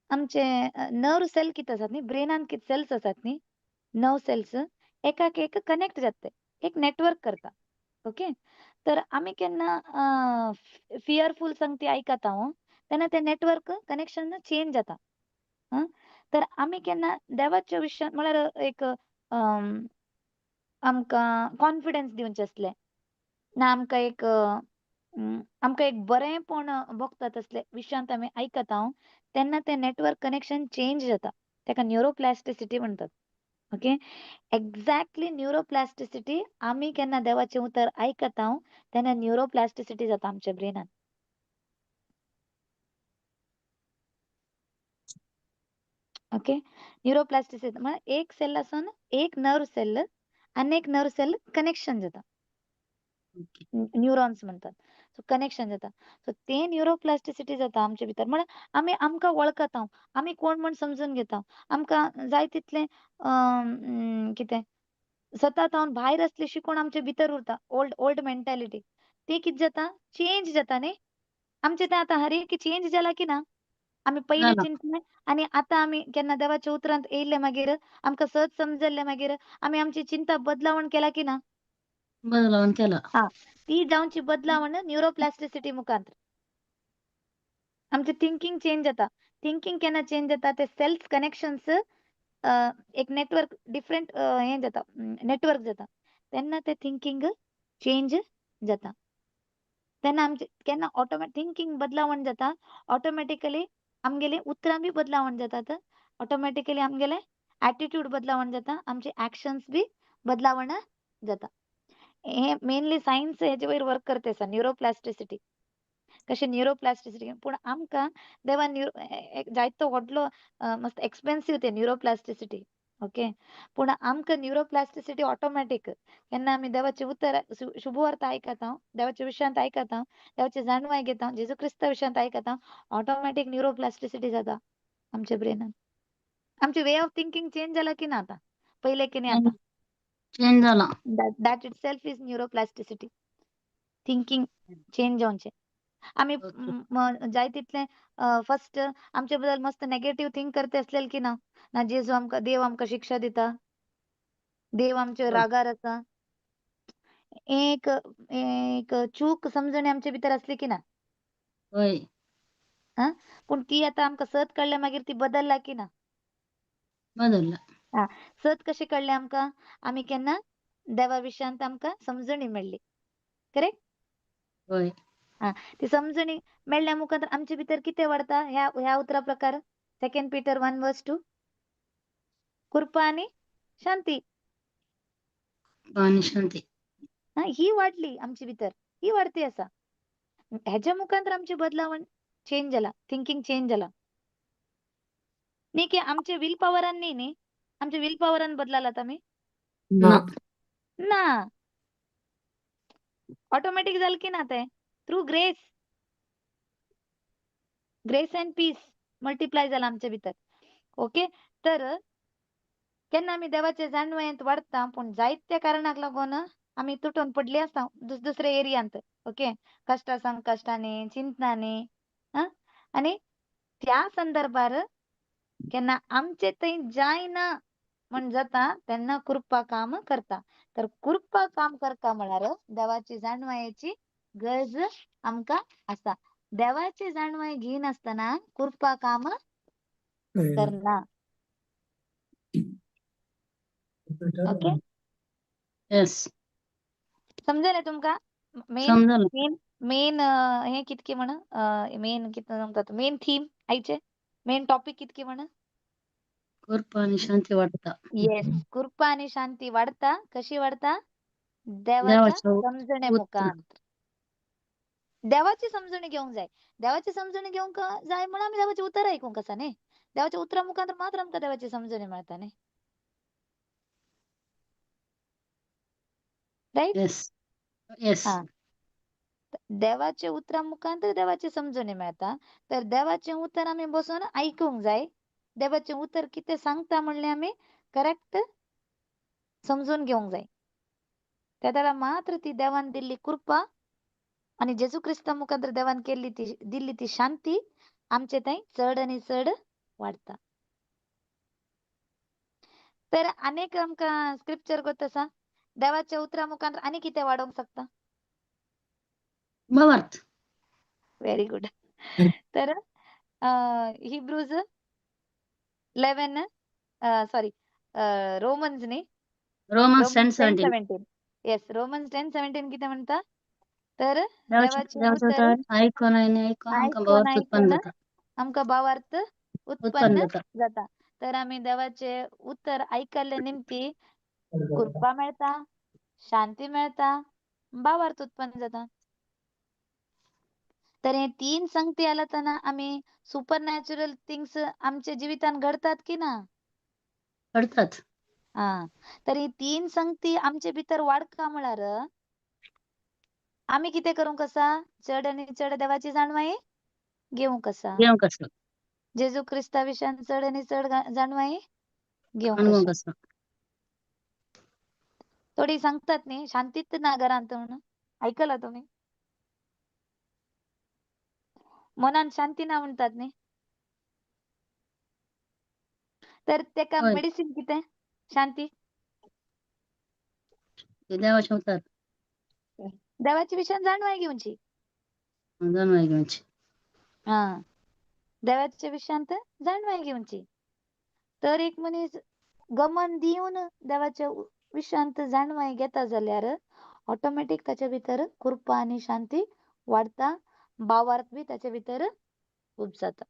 [SPEAKER 1] आमचे नर्व सेल कितें आसात न्ही, ब्रेनान कितें सेल्स आसात न्ही, नर्व सेल्स एकाक एक कनेक्ट जाता, एक नेटवर्क करता. ओके, तर आमी केन्ना फियरफूल संगती आयकता तेन्ना ते नेटवर्क कनेक्शन चेंज जाता. तर आमी केन्ना देवाच्या विशयान म्हळ्यार एक आमकां कॉन्फिडन्स दिवचें आसलें ना, आमकां एक आमकां एक बरेंपण भोगता तसले विशयांत आमी आयकता तेन्ना तें नेटवर्क कनेक्शन चेंज जाता, ताका न्युरोप्लास्टिसिटी म्हणटात. ओके, एक्झॅक्टली न्युरोप्लास्टिसिटी आमी केन्ना देवाचें उतर आयकता तेन्ना न्युरोप्लास्टिसिटी जाता आमच्या ब्रेनान. ओके, न्युरोप्लास्टिसिटी म्हळ्यार एक सेल आसून एक नर्व सेल आनी एक नर्व सेल कनेक्शन जाता, न्युरॉन्स म्हणतात, सो कनेक्शन जाता. सो ते न्युरोप्लास्टिसिटी जाता आमचे भितर, म्हळ्यार आमी आमकां वळखता, आमी कोण म्हण समजून घेता, आमकां जाय तितलें कितें सता तावन भायर आसली शिकोण आमचे भितर उरता, ओल्ड ओल्ड मेंटालिटी, ती कितें जाता चेंज जाता न्ही आमचे. तें आतां हर एक चेंज जाला की ना? आमी पयलीं चिंतलें आनी आतां आमी केन्ना देवाच्या उतरांत येयले मागीर आमकां सहज समजल्लें, मागीर आमी आमची चिंता बदलावण केला की ना?
[SPEAKER 7] बदलावण केला.
[SPEAKER 1] हा, ती जावची बदलावण न्युरोप्लास्टिसिटी मुखांत आमचें थिंकींग चेंज जाता. थिंकींग केन्ना चेंज जाता ते सेल्स कनेक्शन्स एक नेटवर्क डिफरंट हें जाता, नेटवर्क जाता, तेन्ना ते थिंकींग चेंज जाता. तेन्ना आमचें केन्ना ऑटोमॅटिक थिंकींग बदलावण जाता, ऑटोमॅटिकली आमगेली उतरां बी बदलावण जातात, ऑटोमॅटिकली आमगेले एटिट्यूड बदलावण जाता, आमचे एक्शन्स बी बदलावण जाता. हे मेनली सायन्स हेजे वयर वर्क करता आसा, न्युरोप्लास्टिसिटी. कशें न्युरोप्लास्टिसिटी, पूण आमकां देवान जायतो व्हडलो मस्त एक्सपेन्सीव ते न्युरोप्लास्टिसिटी. ओके, पूण आमकां न्युरोप्लास्टिसिटी ऑटोमॅटीक केन्ना आमी देवाचे उतर शुभवार्ता आयकता, देवाच्या विशयांत आयकता, देवाची जाणवाय घेता, जेजू क्रिस्ता विशयांत आयकता, ऑटोमॅटीक न्युरोप्लास्टिसिटी जाता आमच्या ब्रेनान. आमचे वे ऑफ थिंकींग चेंज जाला की ना आतां? पयलें की न्ही आतां
[SPEAKER 7] चेंज जाला.
[SPEAKER 1] That itself is neuroplasticity, thinking change जावचें. आमी जाय तितलें फर्स्ट आमचे बद्दल मस्त नेगेटीव थिंक करते आसलेले की ना, ना जेजू आमकां देव आमकां शिक्षा दिता, देव आमचे रागार आसा, एक एक चूक समजणी आमचे भितर आसली की ना?
[SPEAKER 7] हय.
[SPEAKER 1] हा, पूण ती आतां आमकां सत कळ्ळें मागीर ती बदल्ला की ना?
[SPEAKER 7] बदलला.
[SPEAKER 1] हा, सत कशें कळ्ळें आमकां? आमी केन्ना देवा विशयांत आमकां समजणी मेळ्ळी, करेक्ट?
[SPEAKER 7] हय.
[SPEAKER 1] हा, ती समजणी मेळ्ळ्या मुखार आमचे भितर कितें वाडता? ह्या ह्या उतरा प्रकार 2 Peter 1:2, कृपा आनी शांती.
[SPEAKER 7] कृपा आनी शांती.
[SPEAKER 1] हा, ही वाडली आमचे भितर, ही वाडती आसा. हेच्या मुखांतर आमचे बदलावण चेंज जाला, थिंकींग चेंज जाला. न्ही की आमचे will पॉवरान न्ही, न्ही आमच्या will पॉवरान बदलालात आमी?
[SPEAKER 7] ना.
[SPEAKER 1] ना, ऑटोमॅटीक जालें की ना तें? Through grace, grace and peace multiply जाला आमचे भितर. ओके, तर केन्ना आमी देवाचे जाणवयेंत वाडटा, पूण जायत्या कारणाक लागून आमी तुटून पडली आसता दुसऱ्या एरियांत. ओके, कश्टा संकश्टांनी, चिंतनांनी, आनी त्या संदर्भार केन्ना आमचे थंय जायना म्हण जाता तेन्ना कृपा काम करता. तर कृपा काम करता म्हळ्यार देवाची जाणवायेची गरज आमकां आसा. देवाची जाणवाय घेयनासतना कृपा काम करना. ओके,
[SPEAKER 7] येस.
[SPEAKER 1] समजलें तुमकां? मेन
[SPEAKER 7] समजलं.
[SPEAKER 1] मेन मेन हे कितके म्हण, मेन कितें सांगतात, मेन थीम आयचे, मेन टॉपिक कितके म्हण?
[SPEAKER 7] कृपा आनी शांती वाडटा.
[SPEAKER 1] येस, कृपा आनी शांती वाडता. कशी वाडता? देवाच्या
[SPEAKER 7] देवाच्या
[SPEAKER 1] समजणे
[SPEAKER 7] उतर.
[SPEAKER 1] मुखांत. देवाची समजणी घेवंक जाय. देवाची समजणी घेवंक जाय म्हणून आमी देवाचें उतर आयकूंक आसा न्ही. देवाच्या उतरा मुखांत मात्र आमकां देवाची समजणी मेळटा न्ही, रायट?
[SPEAKER 7] येस. येस.
[SPEAKER 1] हा, देवाच्या उतरा मुखांत देवाची समजणी मेळटा. तर देवाचें उतर आमी बसून आयकूंक जाय. देवाचें उतर कितें सांगता म्हणलें आमी करेक्ट समजून घेवंक जाय. त्या वेळार मात्र ती देवान दिल्ली कृपा आनी जेजू क्रिस्ता मुखार देवान केल्ली ती दिल्ली ती शांती आमचे थंय चड आनी चड वाडटा. तर अनेक आमकां स्क्रिप्चर गोत आसा देवाच्या उतरा मुखार आनी कितें वाडोवंक शकता?
[SPEAKER 7] भावार्थ.
[SPEAKER 1] Very good. तर हिब्रूज 11, सॉरी, रोमन्स न्ही,
[SPEAKER 7] रोमन्स
[SPEAKER 1] रोमन्स
[SPEAKER 7] 10:17.
[SPEAKER 1] 10:17. येस, रोमन्स 10:17 कितें म्हणटा? तर
[SPEAKER 7] देवाचें
[SPEAKER 1] देवाचें
[SPEAKER 7] देवाचें
[SPEAKER 1] उतर
[SPEAKER 7] उतर आयकून आनी आयकून आमकां
[SPEAKER 1] आयकून
[SPEAKER 7] भावार्थ उत्पन्न
[SPEAKER 1] आयकून
[SPEAKER 7] जाता.
[SPEAKER 1] आमकां भावार्थ
[SPEAKER 7] उत्पन्न
[SPEAKER 1] उत्पन्न
[SPEAKER 7] जाता.
[SPEAKER 1] जाता. तर आमी देवाचें उतर आयकल्ले निमती कृपा मेळटा, शांती मेळटा, भावार्थ उत्पन्न जाता. तर हे तीन संगती आला आमी सुपर नॅचरल थिंग्स आमच्या जिवितान घडतात की ना?
[SPEAKER 7] घडतात.
[SPEAKER 1] हा, तर ही तीन संगती आमचे भितर वाडका म्हळ्यार आमी कितें करूंक आसा? चड आनी चड देवाची जाणवाय घेवंक आसा.
[SPEAKER 7] घेवंक आसा.
[SPEAKER 1] जेजू क्रिस्ता विशयान चड आनी चड जाणवाय घेवंक
[SPEAKER 7] अणभवूंक
[SPEAKER 1] आसा.
[SPEAKER 7] आसा.
[SPEAKER 1] थोडी सांगतात न्ही शांतीत ना घरांत म्हणून, आयकला तुमी? मनान शांती ना म्हणतात न्ही, तर तेका
[SPEAKER 7] हय.
[SPEAKER 1] मेडिसीन कितें? शांती.
[SPEAKER 7] ते देवाचें उतर.
[SPEAKER 1] देवाच्या विशयान जाणवाय घेवची.
[SPEAKER 7] जाणवाय घेवची.
[SPEAKER 1] हा, देवाच्या विशयांत जाणवाय घेवची. तर एक मनीस गमन दिवन देवाच्या विशयांत जाणवाय घेता जाल्यार ऑटोमॅटीक ताच्या भितर कृपा आनी शांती वाडता, भावार्थ बी ताच्या भितर खूब जाता.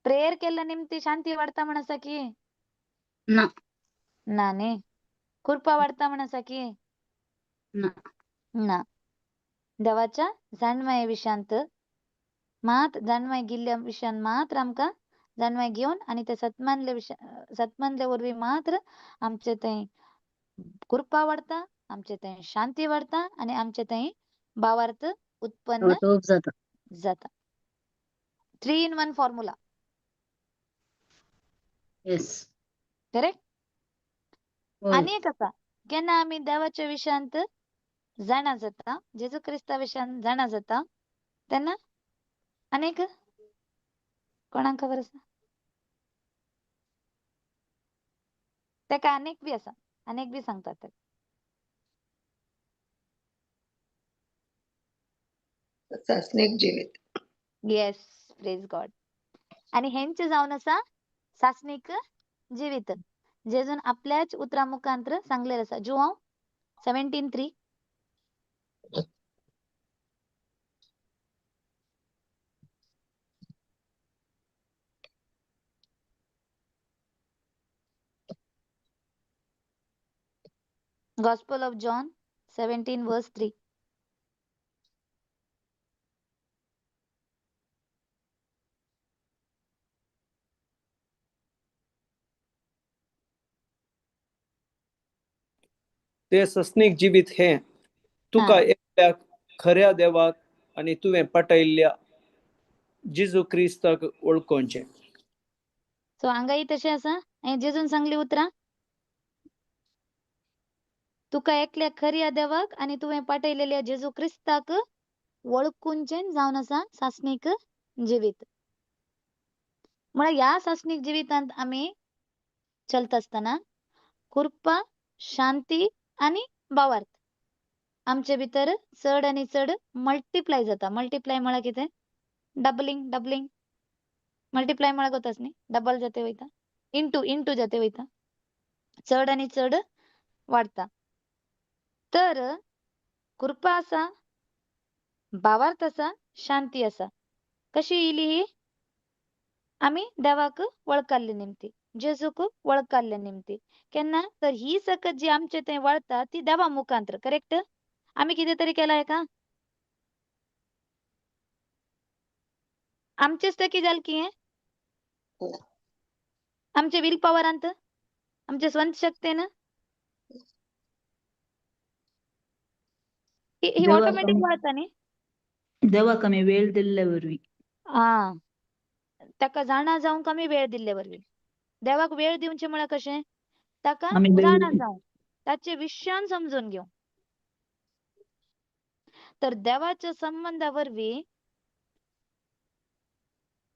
[SPEAKER 1] प्रेयर केल्ल्या निमती शांती वाडता म्हण आसा की?
[SPEAKER 7] ना.
[SPEAKER 1] ना न्ही. कृपा वाडता म्हण आसा की?
[SPEAKER 7] ना.
[SPEAKER 1] ना. देवाच्या जाणवाये विशयांत मात, जाणवाय गेल्ल्या विशयान मात्र आमकां जाणवाय घेवन आनी ते सतमानले विशय सतमानले वरवीं मात्र आमचे थंय कृपा वाडता, आमचे थंय शांती वाडता आनी आमचे थंय भावार्थ उत्पन्न
[SPEAKER 7] खूब जाता.
[SPEAKER 1] जाता. 3 in 1 formula.
[SPEAKER 7] Yes.
[SPEAKER 1] Correct?
[SPEAKER 7] हय.
[SPEAKER 1] आनी एक आसा, केन्ना आमी देवाच्या विशयांत जाणा जाता, जेजू क्रिस्ता विशयान जाणा जाता, तेन्ना आनीक कोणाक खबर आसा? तेका अनेक बी आसा, अनेक बी सांगतात ते.
[SPEAKER 10] सासणीक जिवीत.
[SPEAKER 1] Yes, praise God. आनी हेंच जावन आसा सासणीक जिवीत, जेजून आपल्याच उतरां मुखांत्र सांगलेलें आसा. Joao 17:3. Gospel of John 17 verse 3.
[SPEAKER 5] ते सस्नीक जिवीत हें तुका एकल्याक खऱ्या देवाक आनी तुवें पाटयल्ल्या जेजू क्रिस्ताक वळखोवचें.
[SPEAKER 1] सो हांगाय तशें आसा, हें जेजून सांगली उतरां, तुका एकल्या खऱ्या देवाक आनी तुवें पाटयलेल्या जेजू क्रिस्ताक वळखुंचें जावन आसा सासणीक जिवीत. म्हळ्यार ह्या सासणीक जिवितांत आमी चलता आसतना कृपा, शांती आनी भावार्थ आमचे भितर चड आनी चड मल्टिप्लाय जाता. मल्टिप्लाय म्हळ्यार कितें? Doubling, doubling. मल्टिप्लाय म्हळ्यार कोतास न्ही, डबल जाते वयता, इंटू इंटू जाते वयता, चड आनी चड वाडटा. तर कृपा आसा, भावार्थ आसा, शांती आसा. कशी येयली ही? आमी देवाक वळखल्ले निमती, जेजूक वळखल्ले निमती. केन्ना तर ही सकत जी आमचे थंय वळता ती देवा मुखांत्र, करेक्ट? आमी कितें तरी केलां हेका? आमचेच टकी जाल की हें? आमचे will पवरांत, आमचे स्वंत शक्तेन ही
[SPEAKER 6] देवाक
[SPEAKER 1] ऑटोमॅटीक
[SPEAKER 6] आमी
[SPEAKER 1] वळता न्ही.
[SPEAKER 6] देवाक आमी वेळ दिल्ले वरवीं.
[SPEAKER 1] आ, ताका जाणा जावंक आमी वेळ दिल्ले वरवीं. देवाक वेळ दिवचें म्हळ्यार कशें? ताका
[SPEAKER 6] आमी वेळ
[SPEAKER 1] जाणा जावं, ताचे विशयान समजून घेवं. तर देवाच्या संबंधा वरवीं,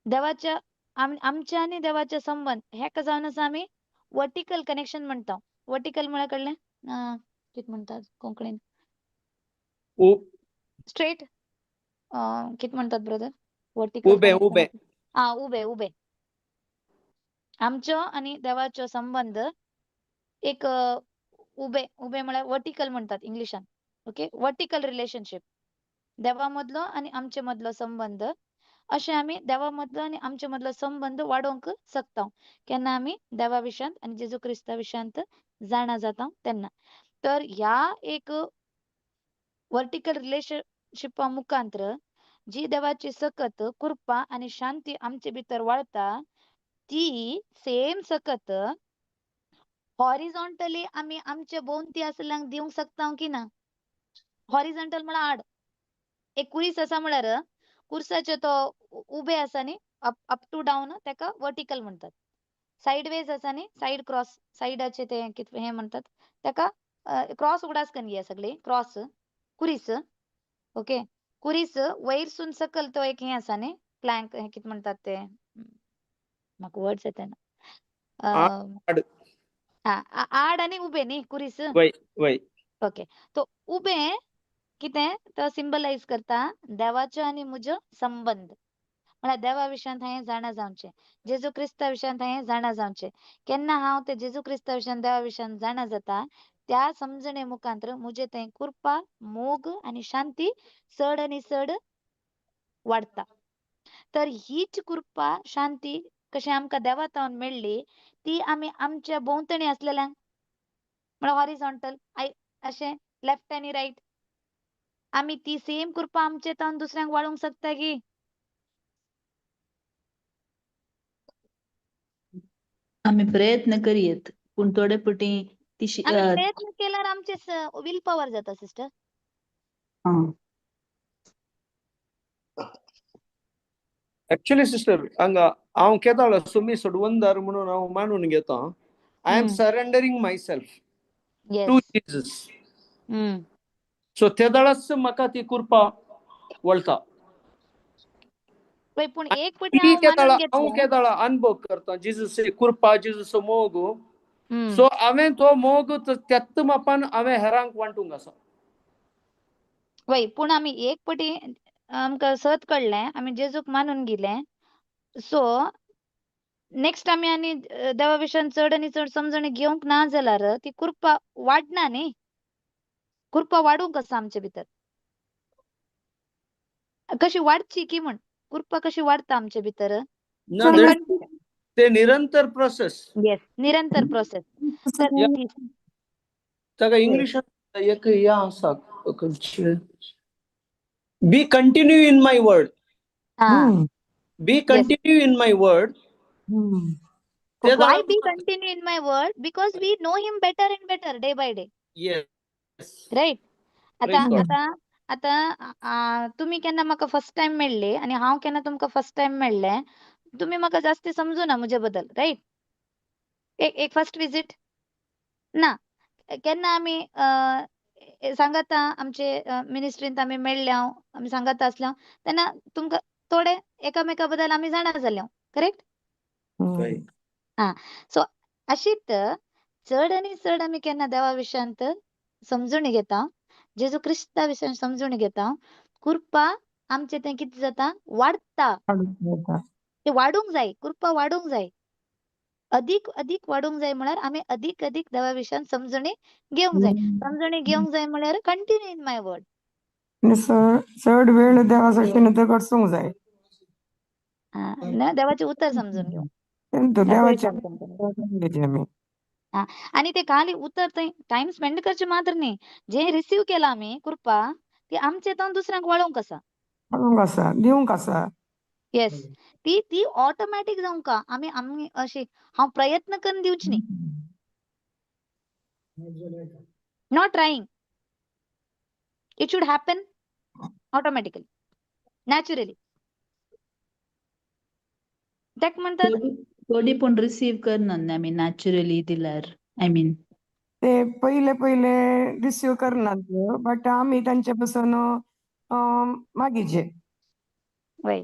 [SPEAKER 1] देवाच्या आमच्या आनी देवाचे संबंद हेका जावन आसा आमी वर्टिकल कनेक्शन म्हणटा. वर्टिकल म्हळ्यार कळ्ळें? कितें म्हणटात कोंकणीन? स्ट्रेट, कितें म्हणटात ब्रदर? वर्टिकल
[SPEAKER 5] उबे
[SPEAKER 1] कनेक्शन.
[SPEAKER 5] उबे.
[SPEAKER 1] आ, उबे उबे. आमचो आनी देवाचो संबंद एक उबे उबे म्हळ्यार वर्टिकल म्हणटात इंग्लिशान. ओके, वर्टिकल रिलेशनशीप, देवा मदलो आनी आमचे मदलो संबंद. अशें आमी देवा मदलो आनी आमचे मदलो संबंद वाडोवंक शकता केन्ना आमी देवा विशयांत आनी जेजू क्रिस्ता विशयांत जाणा जाता तेन्ना. तर ह्या एक वर्टिकल रिलेशनशिपा मुखांत्र जी देवाची सकत, कृपा आनी शांती आमचे भितर वाडता, ती सेम सकत हॉरिझॉन्टली आमी आमचे भोंवती आसल्यांक दिवंक शकता की ना? हॉरिझॉन्टल म्हळ्यार आड. एक कुरीस आसा म्हळ्यार कुर्साचे तो उबे आसा न्ही, अप अप टू डावन, तेका वर्टिकल म्हणटात. सायडवेज आसा न्ही, सायड क्रॉस, सायडाचे ते कितें हें म्हणटात तेका. क्रॉस उगडास करून घेया सगळी. क्रॉस, कुरीस, ओके, कुरीस वयरसून सकल तो एक हें आसा न्ही, प्लँक, हें कितें म्हणटात ते, म्हाका वर्ड्स येतना.
[SPEAKER 5] आड.
[SPEAKER 1] आड आनी उबे न्ही कुरीस?
[SPEAKER 5] वय वय.
[SPEAKER 1] ओके, तो उबे कितें तो सिंबलायज करता? देवाचो आनी म्हजो संबंद. म्हळ्यार देवा विशयांत हांवें जाणा जावचें, जेजू क्रिस्ता विशयांत हांवें जाणा जावचें. केन्ना हांव ते जेजू क्रिस्ता विशयांत, देवा विशयांत जाणा जाता, त्या समजणे मुखांत्र म्हजे थंय कृपा, मोग आनी शांती चड आनी चड वाडटा. तर हीच कृपा, शांती कशें आमकां देवा थावन मेळ्ळी, ती आमी आमच्या भोंवतणी आसलेल्यांक, म्हळ्यार हॉरिझॉन्टल अशें लेफ्ट आनी रायट, आमी ती सेम कृपा आमचे थावन दुसऱ्यांक वाडोवंक शकता की?
[SPEAKER 6] आमी प्रयत्न करयेत, पूण थोडे फावटी ती
[SPEAKER 1] आमी प्रयत्न केल्यार आमचे will power जाता सिस्टर.
[SPEAKER 6] आं.
[SPEAKER 5] एक्चुअली सिस्टर, हांगा हांव केदाळ सुमी सोडवंदार म्हणून हांव मानून घेता, I am surrendering myself to Jesus. So तेदाळाच म्हाका ती कृपा वळता.
[SPEAKER 1] पळय, पूण एक फावटी
[SPEAKER 5] ती
[SPEAKER 1] हांव
[SPEAKER 5] केदाळा
[SPEAKER 1] मानून
[SPEAKER 5] हांव
[SPEAKER 1] घेतलें.
[SPEAKER 5] केदाळा अनुभव करता जेजूची कृपा, जेजूचो मोग. सो हांवें तो मोग त्याच मापान हांवें हेरांक वांटूंक आसा.
[SPEAKER 1] वय, पूण आमी एक फावटी आमकां सत कळ्ळें, आमी जेजूक मानून गेले, सो नेक्स्ट आमी आनी देवा विशयान चड आनी चड समजणी घेवंक ना जाल्यार ती कृपा वाडना न्ही. कृपा वाडूंक आसा आमचे भितर. कशी वाडची की म्हण, कृपा कशी वाडता आमचे भितर?
[SPEAKER 5] ना, ते निरंतर प्रोसेस.
[SPEAKER 1] येस, निरंतर प्रोसेस. तर
[SPEAKER 5] ताका इंग्लिशात एक हें आसा, खंयचें, be continue in my word. Be continue in my word.
[SPEAKER 1] Why be continue in my word? Because we know him better and better day by day.
[SPEAKER 5] Yes.
[SPEAKER 1] Right? आता
[SPEAKER 5] Praise God.
[SPEAKER 1] आता आता तुमी केन्ना म्हाका फर्स्ट टायम मेळ्ळे आनी हांव केन्ना तुमकां फर्स्ट टायम मेळ्ळें, तुमी म्हाका जास्ती समजुना म्हजे बद्दल, रायट? एक एक फर्स्ट विजीट ना. केन्ना आमी सांगाता आमचे मिनिस्ट्रींत आमी मेळ्ळे, आमी सांगाता आसल्या तेन्ना तुमकां थोडे एकामेका बद्दल आमी जाणा जाले, करेक्ट? आं, सो अशीत चड आनी चड आमी केन्ना देवा विशयांत समजून घेता, जेजू क्रिस्ता विशयान समजून घेता, कृपा आमचे तें कितें जाता, वाडटा. ते वाडूंक जाय, कृपा वाडूंक जाय, अदीक अदीक वाडूंक जाय. म्हळ्यार आमी अदीक अदीक देवा विशयान समजणी घेवंक जाय. समजणी घेवंक जाय म्हळ्यार कंटिन्यू इन my word.
[SPEAKER 9] चड वेळ देवा साक्षीन ते करसूंक जाय.
[SPEAKER 1] ना, देवाचें उतर समजून घेवंक.
[SPEAKER 9] देवाचें.
[SPEAKER 1] आनी ते खाली उतर थंय टायम स्पेंड करचे मात्र न्ही, जे रिसीव केला आमी कृपा ती आमचे तावन दुसऱ्यांक वळोवंक आसा.
[SPEAKER 9] वळोवंक आसा, दिवंक आसा.
[SPEAKER 1] येस, ती ती ऑटोमॅटीक जावंक आमी आमी अशी हांव प्रयत्न करून दिवची न्ही. Not trying, it should happen automatically, naturally. ताका म्हणटात
[SPEAKER 6] थोडी पूण रिसीव करना न्ही आमी नॅचरली दिल्यार, I mean
[SPEAKER 9] ते पयले पयले रिसीव करनात, बट आमी तांचे पासून मागीचे
[SPEAKER 1] वय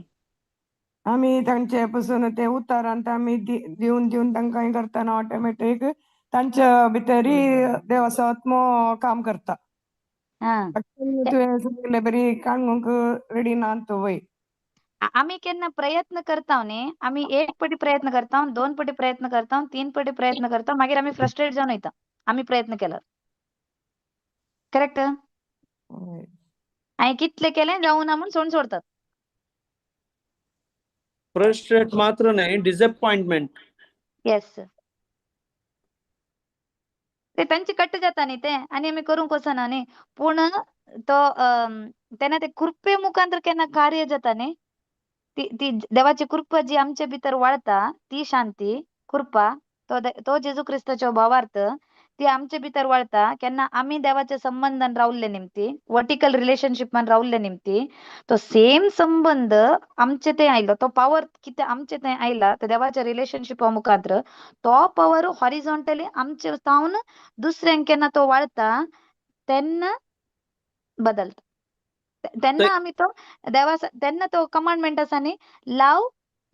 [SPEAKER 9] आमी तांचे पासून ते उतरांत आमी दिवन दिवन तांकां हें करतना ऑटोमॅटीक तांच्या भितरय देवाचो आत्मो काम करता. तुवें सांगिल्ले बरी काडूंक रेडी ना तूं वय.
[SPEAKER 1] आमी केन्ना प्रयत्न करता न्ही, आमी एक पटी प्रयत्न करता, दोन पटी प्रयत्न करता, तीन पटी प्रयत्न करता, मागीर आमी फ्रस्ट्रेट जावन वयता आमी प्रयत्न केल्यार. करेक्ट? हांवें कितले केलें जावना ना म्हूण सोडून सोडतात.
[SPEAKER 5] फ्रस्ट्रेट मात्र न्हय, डिसअपॉइंटमेंट.
[SPEAKER 1] येस, ते तांचे कट्ट जाता न्ही ते, आनी आमी करूंक वचना न्ही. पूण तो तेन्ना ते कृपे मुखांतर केन्ना कार्य जाता न्ही, ती ती देवाची कृपा जी आमचे भितर वाडता, ती शांती कृपा, तो तो जेजू क्रिस्ताचो भावार्थ ती आमचे भितर वाडता केन्ना आमी देवाच्या संबंधान रावल्ले निमती, वर्टिकल रिलेशनशिपान रावल्ले निमती, तो सेम संबंध आमचे थंय आयलो, तो पावर कितें आमचे थंय आयला तो देवाच्या रिलेशनशिपा मुखांत्र, तो पावर हॉरिझॉन्टली आमचे जावन दुसऱ्यांक केन्ना तो वाडता तेन्ना बदलता. तेन्ना आमी तो देवा, तेन्ना तो कमांडमेंट आसा न्ही, love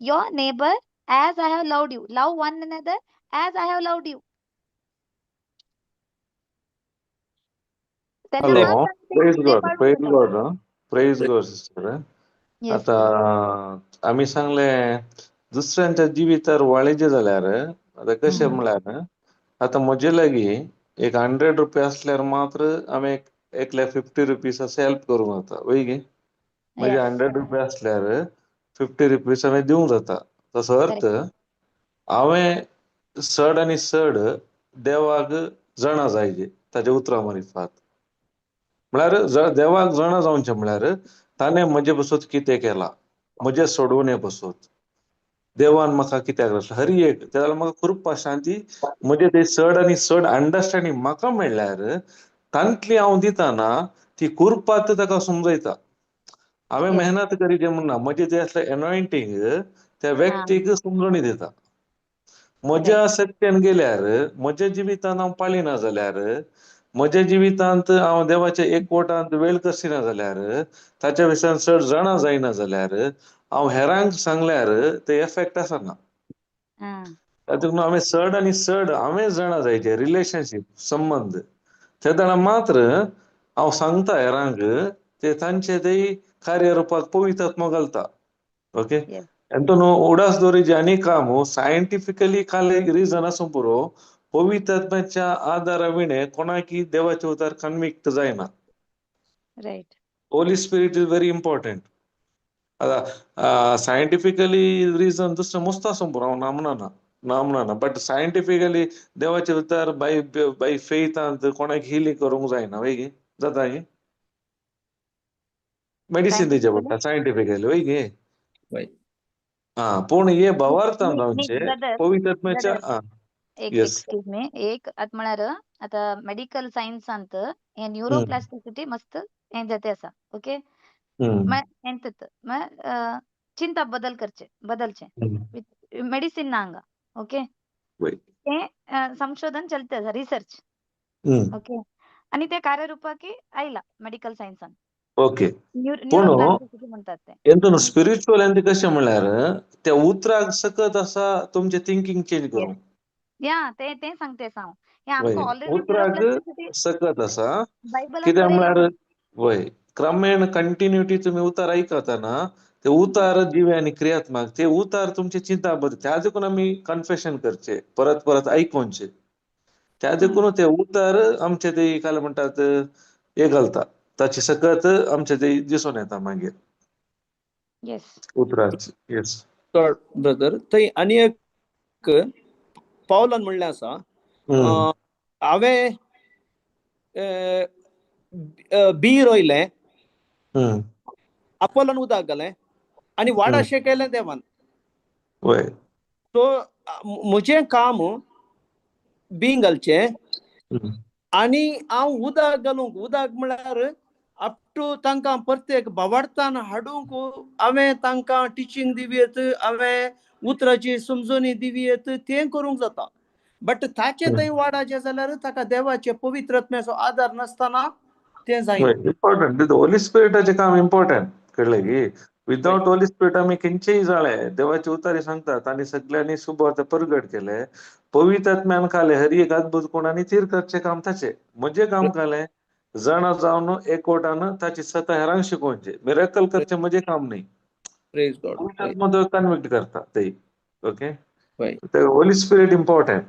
[SPEAKER 1] your neighbour as I have loved you, love one another as I have loved you.
[SPEAKER 4] Hello, praise God, praise God, praise God sister. आता आमी सांगले दुसऱ्यांच्या जिवितार वाळेचे जाल्यार आता कशें म्हळ्यार, आतां म्हजे लागीं एक 100 रुपया आसल्यार मात्र आमी एकल्या 50 रुपीज अशें हेल्प करूंक जाता, वय गे? म्हजे 100 रुपया आसल्यार 50 रुपीज हांवें दिवंक जाता. तसो अर्थ हांवें चड आनी चड देवाक जाणा जायजे ताच्या उतरां मारिफात. म्हळ्यार देवाक जाणा जावचें म्हळ्यार ताणें म्हजे पसून कितें केलां, म्हजे सोडवणे पसून देवान म्हाका कित्याक रचला, हर एक त्या जाल्यार म्हाका कृपा शांती म्हजे ते चड आनी चड अंडरस्टँडींग म्हाका मेळ्ळ्यार तांतली हांव दिताना ती कृपा ताका समजयता. हांवें मेहनत करीजे म्हण ना, म्हजें तें आसलें एनॉयंटींग त्या व्यक्तीक समजणी दिता. म्हज्या सत्यान गेल्यार, म्हज्या जिवितान हांव पाळिना जाल्यार, म्हज्या जिवितांत हांव देवाच्या एकवटांत वेळ कसिना जाल्यार, ताच्या विशयान चड जाणा जायना जाल्यार, हांव हेरांक सांगल्यार ते एफेक्ट आसना. तातूंत हांवें चड आनी चड हांवें जाणा जायचे रिलेशनशीप संबंद, ते जाणा मात्र हांव सांगता हेरांक ते तांचे ते कार्यरुपाक पवित्र घालता. Okay,
[SPEAKER 1] Yes.
[SPEAKER 4] आनी तो न्हू उडास दवरीचे आनी काम सायंटिफिकली काल एक रिजन आसूं पुरो, पवित्र आत्म्याच्या आदारा विणे कोणाकी देवाचे उतार कन्विक्ट जायना.
[SPEAKER 1] Right.
[SPEAKER 4] Holy Spirit is very important. आतां सायंटिफिकली रिजन दुसरें मस्त आसूं पुरो, हांव ना म्हणना, ना म्हणना, बट सायंटिफिकली देवाचे उतार बाय बाय फेथांत कोणाक हिलींग करूंक जायना. वय गे, जाता गे? मेडिसीन दिवचें
[SPEAKER 1] सायंटिफिकली
[SPEAKER 4] पडटा सायंटिफिकली, वय गे?
[SPEAKER 5] वय.
[SPEAKER 4] आं, पूण हे भावार्थान
[SPEAKER 1] न्ही
[SPEAKER 4] जावचें
[SPEAKER 1] ब्रदर,
[SPEAKER 4] पवित्र आत्म्याच्या
[SPEAKER 1] ब्रदर
[SPEAKER 4] आं
[SPEAKER 1] एक
[SPEAKER 4] येस.
[SPEAKER 1] एक्सक्यूज मी, एक आतां म्हळ्यार आतां मेडिकल सायन्सांत हे न्यूरोप्लास्टिसिटी मस्त हें जाते आसा. ओके, हें चिंता बदल करचे, बदलचे विथ मेडिसीन ना हांगा. ओके,
[SPEAKER 4] वय.
[SPEAKER 1] तें संशोधन चलते आसा, रिसर्च. ओके, आनी ते कार्यरुपाकी आयला मेडिकल सायन्सान.
[SPEAKER 4] ओके, पूण
[SPEAKER 1] न्यूरोप्लास्टिसिटी म्हणटात ते.
[SPEAKER 4] हेतून स्पिरिच्युअल आनी कशें म्हणल्यार त्या उतराक सकत आसा तुमचें थिंकींग चेंज करूंक.
[SPEAKER 1] या ते तें सांगते आसा हांव, हें
[SPEAKER 4] वय,
[SPEAKER 1] आमकां ऑलरेडी
[SPEAKER 4] उतराक
[SPEAKER 1] न्यूरोप्लास्टिसिटी
[SPEAKER 4] सकत आसा.
[SPEAKER 1] बायबलान
[SPEAKER 4] कित्याक
[SPEAKER 1] बरयलां.
[SPEAKER 4] म्हळ्यार वय क्रमेण कंटिन्युटी तुमी उतार आयकतना ते उतार जिवे आनी क्रियात्मक, ते उतार तुमचे चिंता बदल, त्या देखून आमी कन्फेशन करचे, परत परत आयकोनचे, त्या देखून ते उतार आमचे ते काय म्हणटात हे घालता, ताची सकत आमचे ते दिसून येता मागीर.
[SPEAKER 1] येस.
[SPEAKER 4] उतराची. येस
[SPEAKER 5] गॉड ब्रदर, थंय आनी एक पावलान म्हणलें आसा, हांवें बी रोयलें, आपोलान उदक घालें आनी वाडाशें केलें देवान.
[SPEAKER 4] वय.
[SPEAKER 5] सो म्हजें काम बी घालचें आनी हांव उदक घालूंक, उदक म्हळ्यार अप टू तांकां प्रत्येक भावार्थान हाडूंक हांवें तांकां टिचींग दिवयेत, हांवें उतराची समजणी दिवयेत, तें करूंक जाता. बट ताचे थंय वाडाचें जाल्यार ताका देवाचे पवित्र आत्म्याचो आदार नासतना तें जायना.
[SPEAKER 4] इम्पॉर्टंट, होली स्पिरिटाचें काम इम्पॉर्टंट, कळ्ळें की? विदाउट होली स्पिरिट आमी खंयचेय जाळे देवाचे उतारी सांगतात आनी सगळ्यांनी सुबवार्ता परगट केले. पवित्र आत्म्यान काले हर एक अद्भुत कोण आनी तीर करचें काम ताचें. म्हजें काम कालें जाणा जावन एकवटान ताची सता हेरांक शिकोवचें, मिराकल करचें म्हजें काम न्ही.
[SPEAKER 5] प्रेज गॉड.
[SPEAKER 4] पवित्र आत्मा तो कन्विक्ट करता ते. ओके,
[SPEAKER 5] वय.
[SPEAKER 4] Holi spirit important.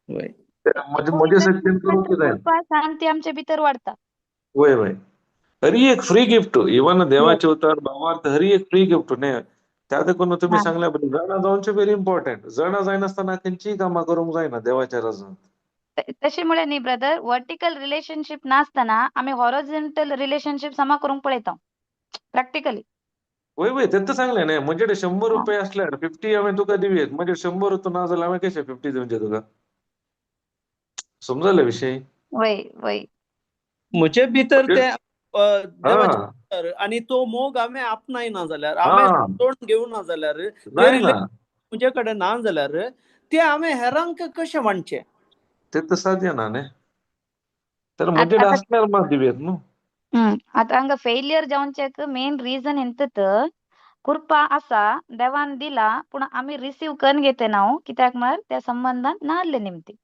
[SPEAKER 5] वय.
[SPEAKER 4] म्हजे शक्तीन करूंक जायना.
[SPEAKER 1] कृपा शांती आमचे भितर वाडता.
[SPEAKER 4] वय वय, हरी एक फ्री गिफ्ट, इवन देवाचे उतर भावार्थ हरी एक फ्री गिफ्ट न्ही. त्या देखून तुमी सांगल्या बरें, जाणा जावचें व्हेरी इम्पॉर्टंट. जाणा जायनासतना खंयचीय कामां करूंक जायना देवाच्या राजांत.
[SPEAKER 1] तशें म्हळ्यार न्ही ब्रदर, वर्टिकल रिलेशनशीप नासतना आमी हॉरिझॉन्टल रिलेशनशीप समा करूंक पळयता प्रॅक्टिकली.
[SPEAKER 4] वय वय, तेंच सांगलें न्ही, म्हजे कडेन 100 रुपये आसल्यार 50 हांवें तुका दिवयेत, म्हजे 100 तूं ना जाल्यार हांवें कशें 50 दिवचे तुका? समजले विशय?
[SPEAKER 1] वय वय.
[SPEAKER 5] म्हजे भितर ते देवाचे आनी तो मोग हांवें आपणायना जाल्यार, हांवें सोडून घेवना जाल्यार, म्हजे कडेन ना जाल्यार ते हांवें हेरांक कशें वांटचें?
[SPEAKER 4] ते तर साध्य ना न्ही. तर म्हजे आसल्यार मात दिवयेत न्हू.
[SPEAKER 1] आतां हांगा फेलियर जावचें मेन रिजन हेंत, कृपा आसा देवान दिला, पूण आमी रिसीव करून घेते ना, कित्याक म्हळ्यार त्या संबंधान नासले निमती.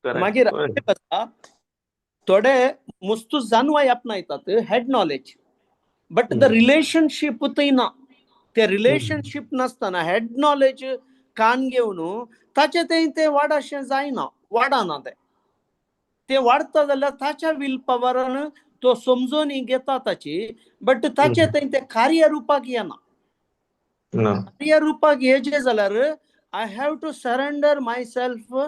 [SPEAKER 5] मागीर आसा थोडे मुस्तू जानवाय आपणायतात, head knowledge, but the relationship थंय ना. ते रिलेशनशीप नासतना हेड नॉलेज कान घेवन ताचे थंय ते वाडाशें जायना, वाडना. ते ते वाडता जाल्यार ताच्या will पवरान तो समजून घेता ताची, बट ताचे थंय ते कार्य रुपाक येना. कार्य रुपाक येजे जाल्यार I have to surrender myself.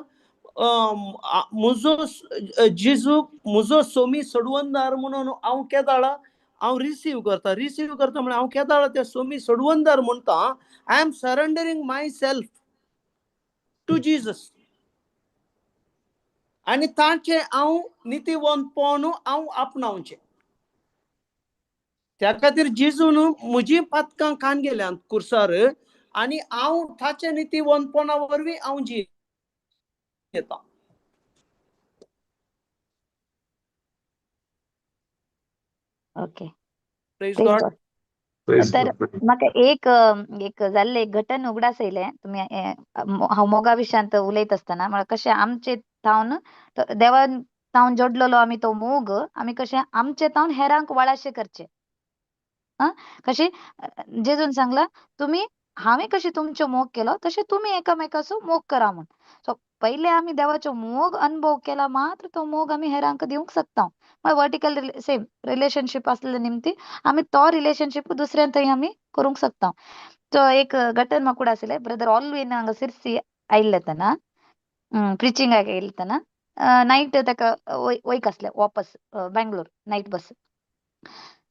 [SPEAKER 5] म्हजो जेजू म्हजो सोमी सोडवंदार म्हणून हांव केदाळा हांव रिसीव करता, रिसीव करता म्हळ्यार हांव केदाळा ते सोमी सोडवंदार म्हणटा, I am surrendering myself to Jesus. आनी ताचें हांव नितीवंतपण हांव आपणावचें. त्या खातीर जेजून म्हजी पातकां कान गेल्यात कुर्सार आनी हांव ताच्या नितीवंतपणा वरवीं हांव जियेता.
[SPEAKER 1] Okay,
[SPEAKER 5] praise God.
[SPEAKER 1] तर म्हाका एक एक जाल्लें एक घटन उगडास येयलें, तुमी हांव मोगा विशयांत उलयत आसतना, म्हळ्यार कशें आमचे थावन देवान थावन जोडलेलो आमी तो मोग आमी कशें आमचे थावन हेरांक वाळाशें करचें. आं कशी जेजून सांगला तुमी हांवें कशी तुमचो मोग केलो तशें तुमी एकामेकाचो मोग करा म्हूण. सो पयले आमी देवाचो मोग अनुभव केला मात्र तो मोग आमी हेरांक दिवंक शकता. मागीर वर्टिकल सेम रिलेशनशीप आसले निमती आमी तो रिलेशनशीप दुसऱ्यां थंय आमी करूंक शकता. तो एक घटन म्हाका आशिल्लें, ब्रदर ऑलवीन हांगा सिरसी आयिल्ले तेन्ना प्रिचिंगाक येयले तेन्ना नायट ताका वयक आसलें वापस बेंगलोर नायट बस.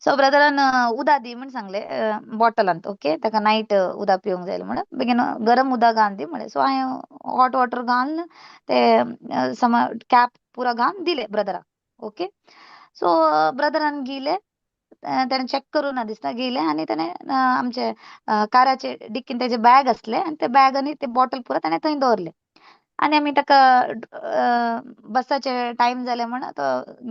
[SPEAKER 1] सो ब्रदरान उदक दी म्हूण सांगलें बॉटलांत, ओके ताका नायट उदक पिवंक जाय म्हणून बेगीन गरम उदक घालून दी म्हणलें. सो हांवें हॉट वॉटर घालून ते सम कॅप पुरो घालून दिलें ब्रदराक, ओके. सो ब्रदरान गेले, तेणें चॅक करूं ना दिसता, गेले आनी तेणें आमचे काराचे डिक्कीन तेजे बॅग आसलें आनी ते बॅग आनी ते बॉटल पुरो तेणें थंय दवरलें. आनी आमी ताका बसाचे टायम जाले म्हण तो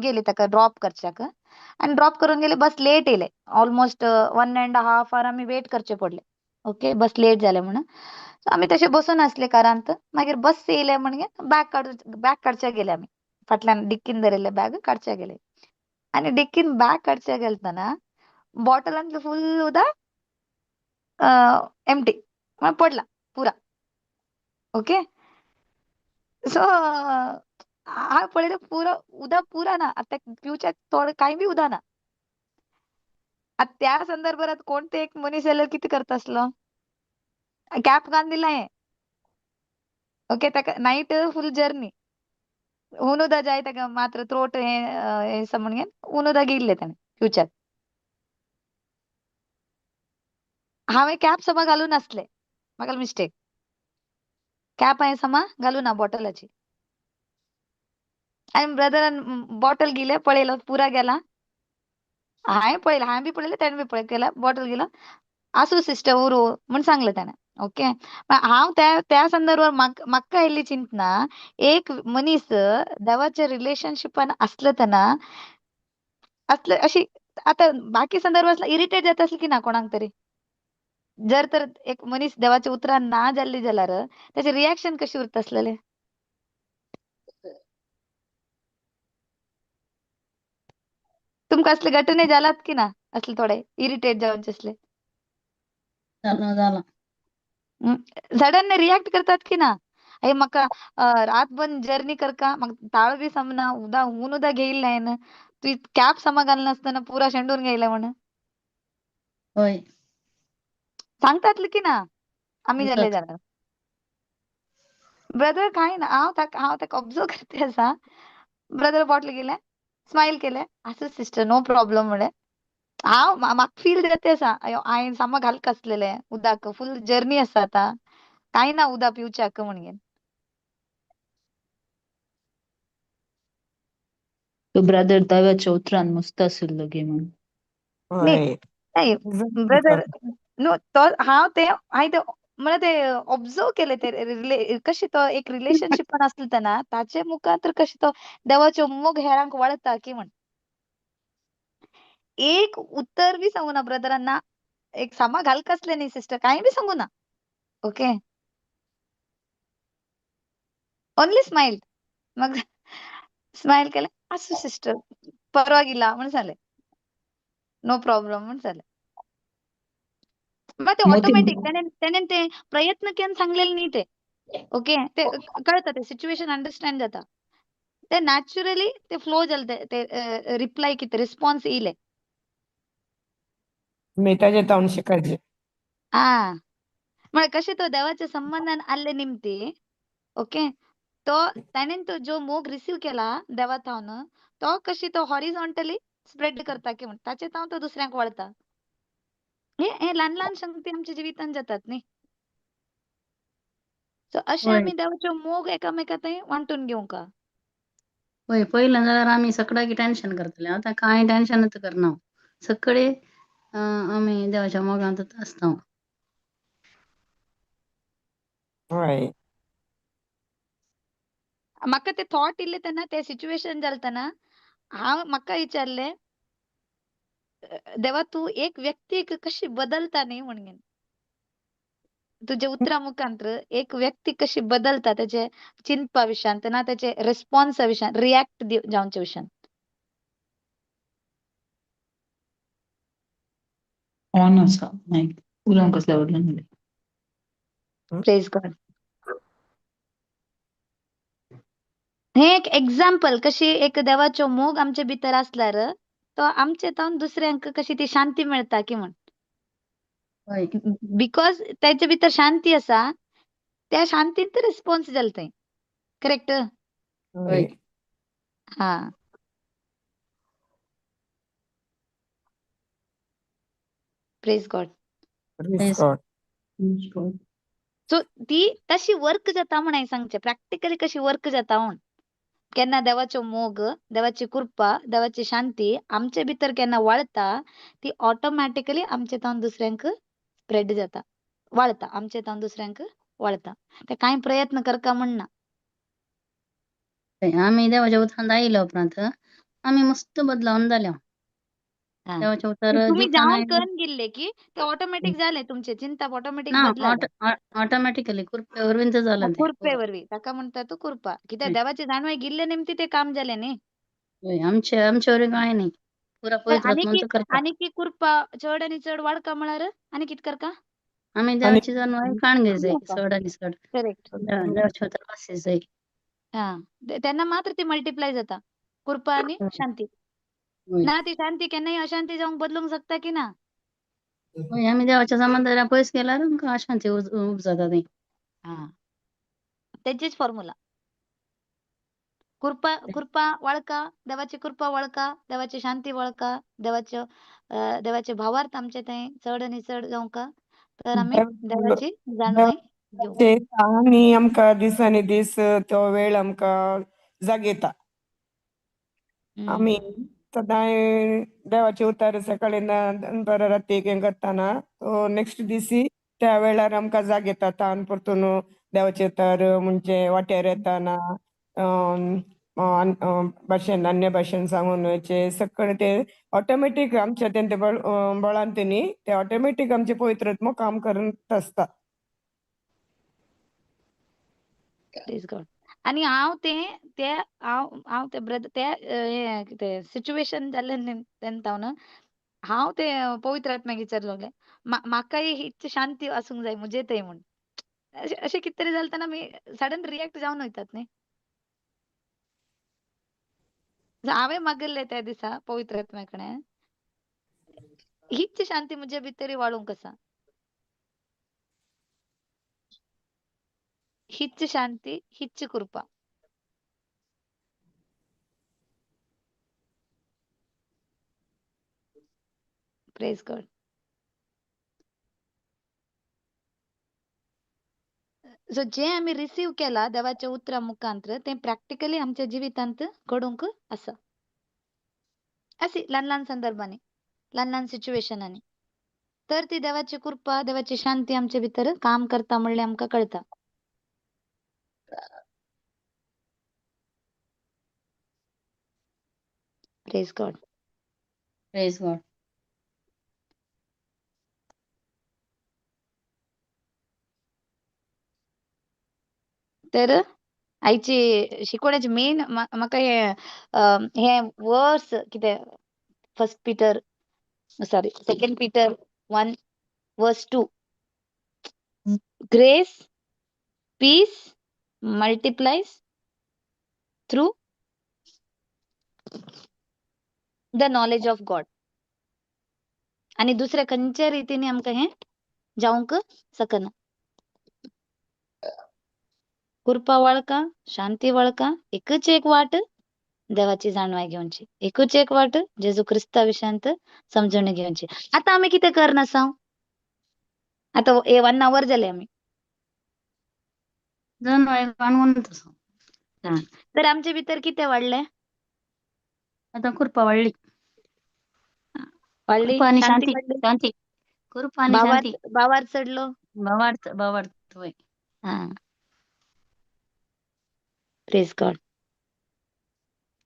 [SPEAKER 1] गेली ताका ड्रॉप करच्याक आनी ड्रॉप करून गेले. बस लेट येयले, ऑलमोस्ट 1.5 our आमी वेट करचे पडले, ओके बस लेट जाले म्हणून. सो आमी तशे बसून आसले कारांत. मागीर बस येयले म्हणगे बॅग काडच्या गेले आमी, फाटल्यान डिक्कीन धरिल्ले बॅग काडच्या गेले आनी डिक्कीन बॅग काडच्या गेलतना बॉटलांतलें फुल उदक एमटी पडला पुरा, ओके. सो हांवें पळयलें पुरो उदक पुरा ना, आतां पिवच्याक थोडें कांय बी उदक ना. आतां त्या संदर्भात कोण ते एक मनीस जाल्यार कितें करता आसलो, कॅप घालून दिलां हांवें, ओके ताका नायट फूल जर्नी हून उदक जाय ताका मात्र थ्रोट हें म्हणून हून उदक घेयल्लें ताणें पिवच्याक. हांवें कॅप समा घालूं नासलें, म्हाका मिस्टेक, कॅप हांवें समा घालूं ना बॉटलाची. आनी ब्रदरान बॉटल गेले पळयलो पुरा गेला, हांवें पळयलें, हांवें बी पळयलें तेणें बी पळय केला, बॉटल गेलो, आसूं सिस्टर उरूं म्हूण सांगलें ताणें, ओके. हांव त्या त्या संदर्भार म्हाका आयिल्ली चिंतना, एक मनीस देवाच्या रिलेशनशिपान आसलो तेन्ना असले अशी आतां बाकी संदर्भात इरिटेट जाता आसलें की ना कोणाक तरी, जर तर एक मनीस देवाच्या उतरान ना जाल्ली जाल्यार ताचें रिएक्शन कशें उरता आसलेलें? तुमकां असले घटने जालात की ना, असले थोडे इरिटेट जावचे असले?
[SPEAKER 7] जालां जालां.
[SPEAKER 1] सडन रिएक्ट करतात की ना, अय म्हाका रातभर जर्नी करका, म्हाका ताळ बी समना, उदक हून उदक घेयल्लें हांवें, तुवें कॅप समा घालनासतना पुरा शेंडून घेयलें म्हण
[SPEAKER 7] हय
[SPEAKER 1] सांगतात की ना आमी जाल्ले जाल्यार. ब्रदर कांय ना, हांव ताका ऑब्जर्व करते आसा. ब्रदर बॉटल गेले, स्मायल केलें, आसूं सिस्टर नो प्रॉब्लम म्हणलें. हांव म्हाका फील जाता आसा, अयो हांवें सामा घालक आसलेलें उदक, फूल जर्नी आसा आतां, कांय ना उदक पिवच्याक म्हणून.
[SPEAKER 6] तो ब्रदर देवाच्या उतरान मस्त आशिल्लो गे म्हूण.
[SPEAKER 1] न्ही नाही ब्रदर न्हू तो हांव ते हांवें ते म्हळ्यार ते ऑब्जर्व केले ते कशें तो एक रिलेशनशिपान आसलो तेन्ना ताचे मुखार तर कशें तो देवाचो मोग हेरांक वळता की म्हण. एक उत्तर बी सांगू ना ब्रदरान ना, एक सामा घालक आसलें न्ही सिस्टर, कांय बी सांगू ना, ओके ओनली स्मायल. मग स्मायल केलें, आसूं सिस्टर परवागिला म्हण सांगलें, नो प्रॉब्लम म्हण सांगलें. मग ते ऑटोमॅटीक तेणें ते प्रयत्न केवन सांगलेले न्ही ते, ओके ते कळता, ते सिच्युएशन अंडरस्टँड जाता, ते नॅचरली ते फ्लो जाले, ते रिप्लाय कितें रिस्पॉन्स येयले.
[SPEAKER 9] मी ताजे तावन शिकायचे.
[SPEAKER 1] आ म्हळ्यार कशें तो देवाच्या संबंधान आल्ले निमती, ओके तो ताणें तो जो मोग रिसीव केला देवा थावन तो कशी तो हॉरिझॉन्टली स्प्रेड करता की म्हण ताचे थावन तो दुसऱ्यांक वळता. हे हे ल्हान ल्हान संगती आमच्या जिवितांत जातात न्ही. सो अशें आमी देवाचो मोग एकामेका थंय वांटून घेवंक.
[SPEAKER 7] हय पयलें जाल्यार आमी सगळ्याक टेन्शन करतले, आतां कांय टेन्शनूच करना, सगळे आमी देवाच्या मोगांतच आसता.
[SPEAKER 9] हय
[SPEAKER 1] म्हाका ते थॉट इल्ले तेन्ना ते सिच्युएशन जालें तेन्ना हांव म्हाका विचारलें, देवा तूं एक व्यक्तीक कशी बदलता न्ही म्हणून, तुज्या उतरां मुखांत्र एक व्यक्ती कशी बदलता तेजे चिंतपा विशयान ना, तेजे रिस्पॉन्सा विशयान, रिएक्ट जावच्या विशयान.
[SPEAKER 6] ऑन आसा मायक उलोवंक कसलें आवडलें न्ही.
[SPEAKER 1] Praise God. हे एक एग्जाम्पल कशी एक देवाचो मोग आमचे भितर आसल्यार तो आमचे तावन दुसऱ्यांक कशी ती शांती मेळता की म्हण.
[SPEAKER 7] हय.
[SPEAKER 1] Because ताचे भितर शांती आसा, त्या शांतींत रिस्पॉन्स जाल थंय. करेक्ट?
[SPEAKER 7] हय.
[SPEAKER 1] हा. Praise God.
[SPEAKER 2] Praise God.
[SPEAKER 6] Praise God.
[SPEAKER 1] So ती तशी वर्क जाता म्हण हांवें सांगचें, प्रॅक्टिकली कशी वर्क जाता म्हण. केन्ना देवाचो मोग, देवाची कृपा, देवाची शांती आमचे भितर केन्ना वाळता, ती ऑटोमॅटिकली आमचे तावन दुसऱ्यांक स्प्रेड जाता, वाळता, आमचे तावन दुसऱ्यांक वाळता. ते कांय प्रयत्न करका म्हण ना.
[SPEAKER 7] हय, आमी देवाच्या उतरांत आयल्या उपरांत आमी मस्त बदलावन जाल्या.
[SPEAKER 1] हा.
[SPEAKER 7] देवाचें उतर
[SPEAKER 1] तुमी
[SPEAKER 7] दिवताना
[SPEAKER 1] जावन करून गेल्ले की ते ऑटोमॅटीक जाले, तुमचे चिंतप ऑटोमॅटीक
[SPEAKER 7] ना
[SPEAKER 1] बदलाले.
[SPEAKER 7] ऑटोमॅटिकली कृपे वरवीं तें जालें तें
[SPEAKER 1] कृपे
[SPEAKER 7] पुरो.
[SPEAKER 1] वरवीं ताका म्हणटा तूं कृपा, कित्याक
[SPEAKER 7] हय.
[SPEAKER 1] देवाची जाणवाय गेल्ले निमती ते काम जालें न्ही.
[SPEAKER 7] हय, आमचे आमचे वरवीं कांय न्ही, पुरा
[SPEAKER 1] तर
[SPEAKER 7] पवित्र
[SPEAKER 1] आनी
[SPEAKER 7] आत्मो तो करता.
[SPEAKER 1] आनी की कृपा चड आनी चड वाडका म्हळ्यार आनी कित करका?
[SPEAKER 7] आमी
[SPEAKER 2] आनी
[SPEAKER 7] देवाची जाणवाय काण घेय जाय चड आनी चड.
[SPEAKER 1] करेक्ट.
[SPEAKER 7] देवाच्या उतर वासी जाय.
[SPEAKER 1] हा, तेन्ना मात्र ती मल्टिप्लाय जाता, कृपा आनी शांती.
[SPEAKER 7] हय.
[SPEAKER 1] ना ती शांती केन्नाय अशांती जावंक बदलूंक शकता की ना?
[SPEAKER 7] हय, आमी देवाच्या समंदरा पयस गेल्यार आमकां अशांती उपजता ती.
[SPEAKER 1] हा, तेचीच फॉर्म्युला. कृपा कृपा वळका, देवाची कृपा वळका, देवाची शांती वळका, देवाचो देवाचे भावार्थ आमचे थंय चड आनी चड जावंका, तर आमी देवाची जाणवाय घेवं.
[SPEAKER 9] आनी आमकां दिसांनी दीस तो वेळ आमकां जागयता. आमी सदांय देवाचे उतार सकाळी दनपारा रातीक हें करतना तो नेक्स्ट दिसी त्या वेळार आमकां जाग येता, तान परतून देवाचे उतार म्हणजे वाटेर येताना भाशेन अन्य भाशेन सांगून वयचे सगळें ते ऑटोमॅटीक आमच्या तेंचे बळान तेणी ते ऑटोमॅटीक आमचे पवित्र आत्मो काम करत आसता.
[SPEAKER 1] Praise God. आनी हांव तें ते हांव हांव ते ब्रदर ते हें कितें सिच्युएशन जाल्लें तेन्ना तावन हांव ते पवित्र आत्म्याक विचारलें, म्हाकाय हीच शांती आसूंक जाय म्हजे थंय म्हूण. अशें अशें कितें तरी जालें तेन्ना आमी सडन रिएक्ट जावन वयतात न्ही. हांवें मागिल्लें त्या दिसा पवित्र आत्म्या कडेन, हीच शांती म्हजे भितरी वाळूंक आसा, हीच शांती, हीच कृपा. Praise God. सो जे आमी रिसीव केला देवाच्या उतरा मुखांत्र तें प्रॅक्टिकली आमच्या जिवितांत घडोवंक आसा. अशी ल्हान ल्हान संदर्भांनी, ल्हान ल्हान सिच्युएशनांनी, तर ती देवाची कृपा, देवाची शांती आमचे भितर काम करता म्हणलें आमकां कळटा. Praise God.
[SPEAKER 7] Praise God.
[SPEAKER 1] तर आयची शिकवण्याची मेन म्हाका हे हे वर्स कितें, first Peter sorry second Peter 1:2, grace peace multiplies through the knowledge of God. आनी दुसऱ्या खंयच्या रितीने आमकां हें जावंक शकना. कृपा वळका, शांती वळका, एकच एक वाट देवाची जाणवाय घेवची, एकूच एक वाट जेजू क्रिस्ता विशयांत समजणी घेवची. आतां आमी कितें करनासा, आतां 1 our जाले आमी.
[SPEAKER 7] जाणवाय काणून तसो.
[SPEAKER 1] तर आमचे भितर कितें वाडलें?
[SPEAKER 7] आतां कृपा वाडली.
[SPEAKER 1] वाडली,
[SPEAKER 7] कृपा आनी
[SPEAKER 1] शांती
[SPEAKER 7] शांती,
[SPEAKER 1] वाडली,
[SPEAKER 7] शांती, कृपा आनी शांती,
[SPEAKER 1] भावार्थ चडलो,
[SPEAKER 7] भावार्थ भावार्थ वय.
[SPEAKER 1] हा. Praise God.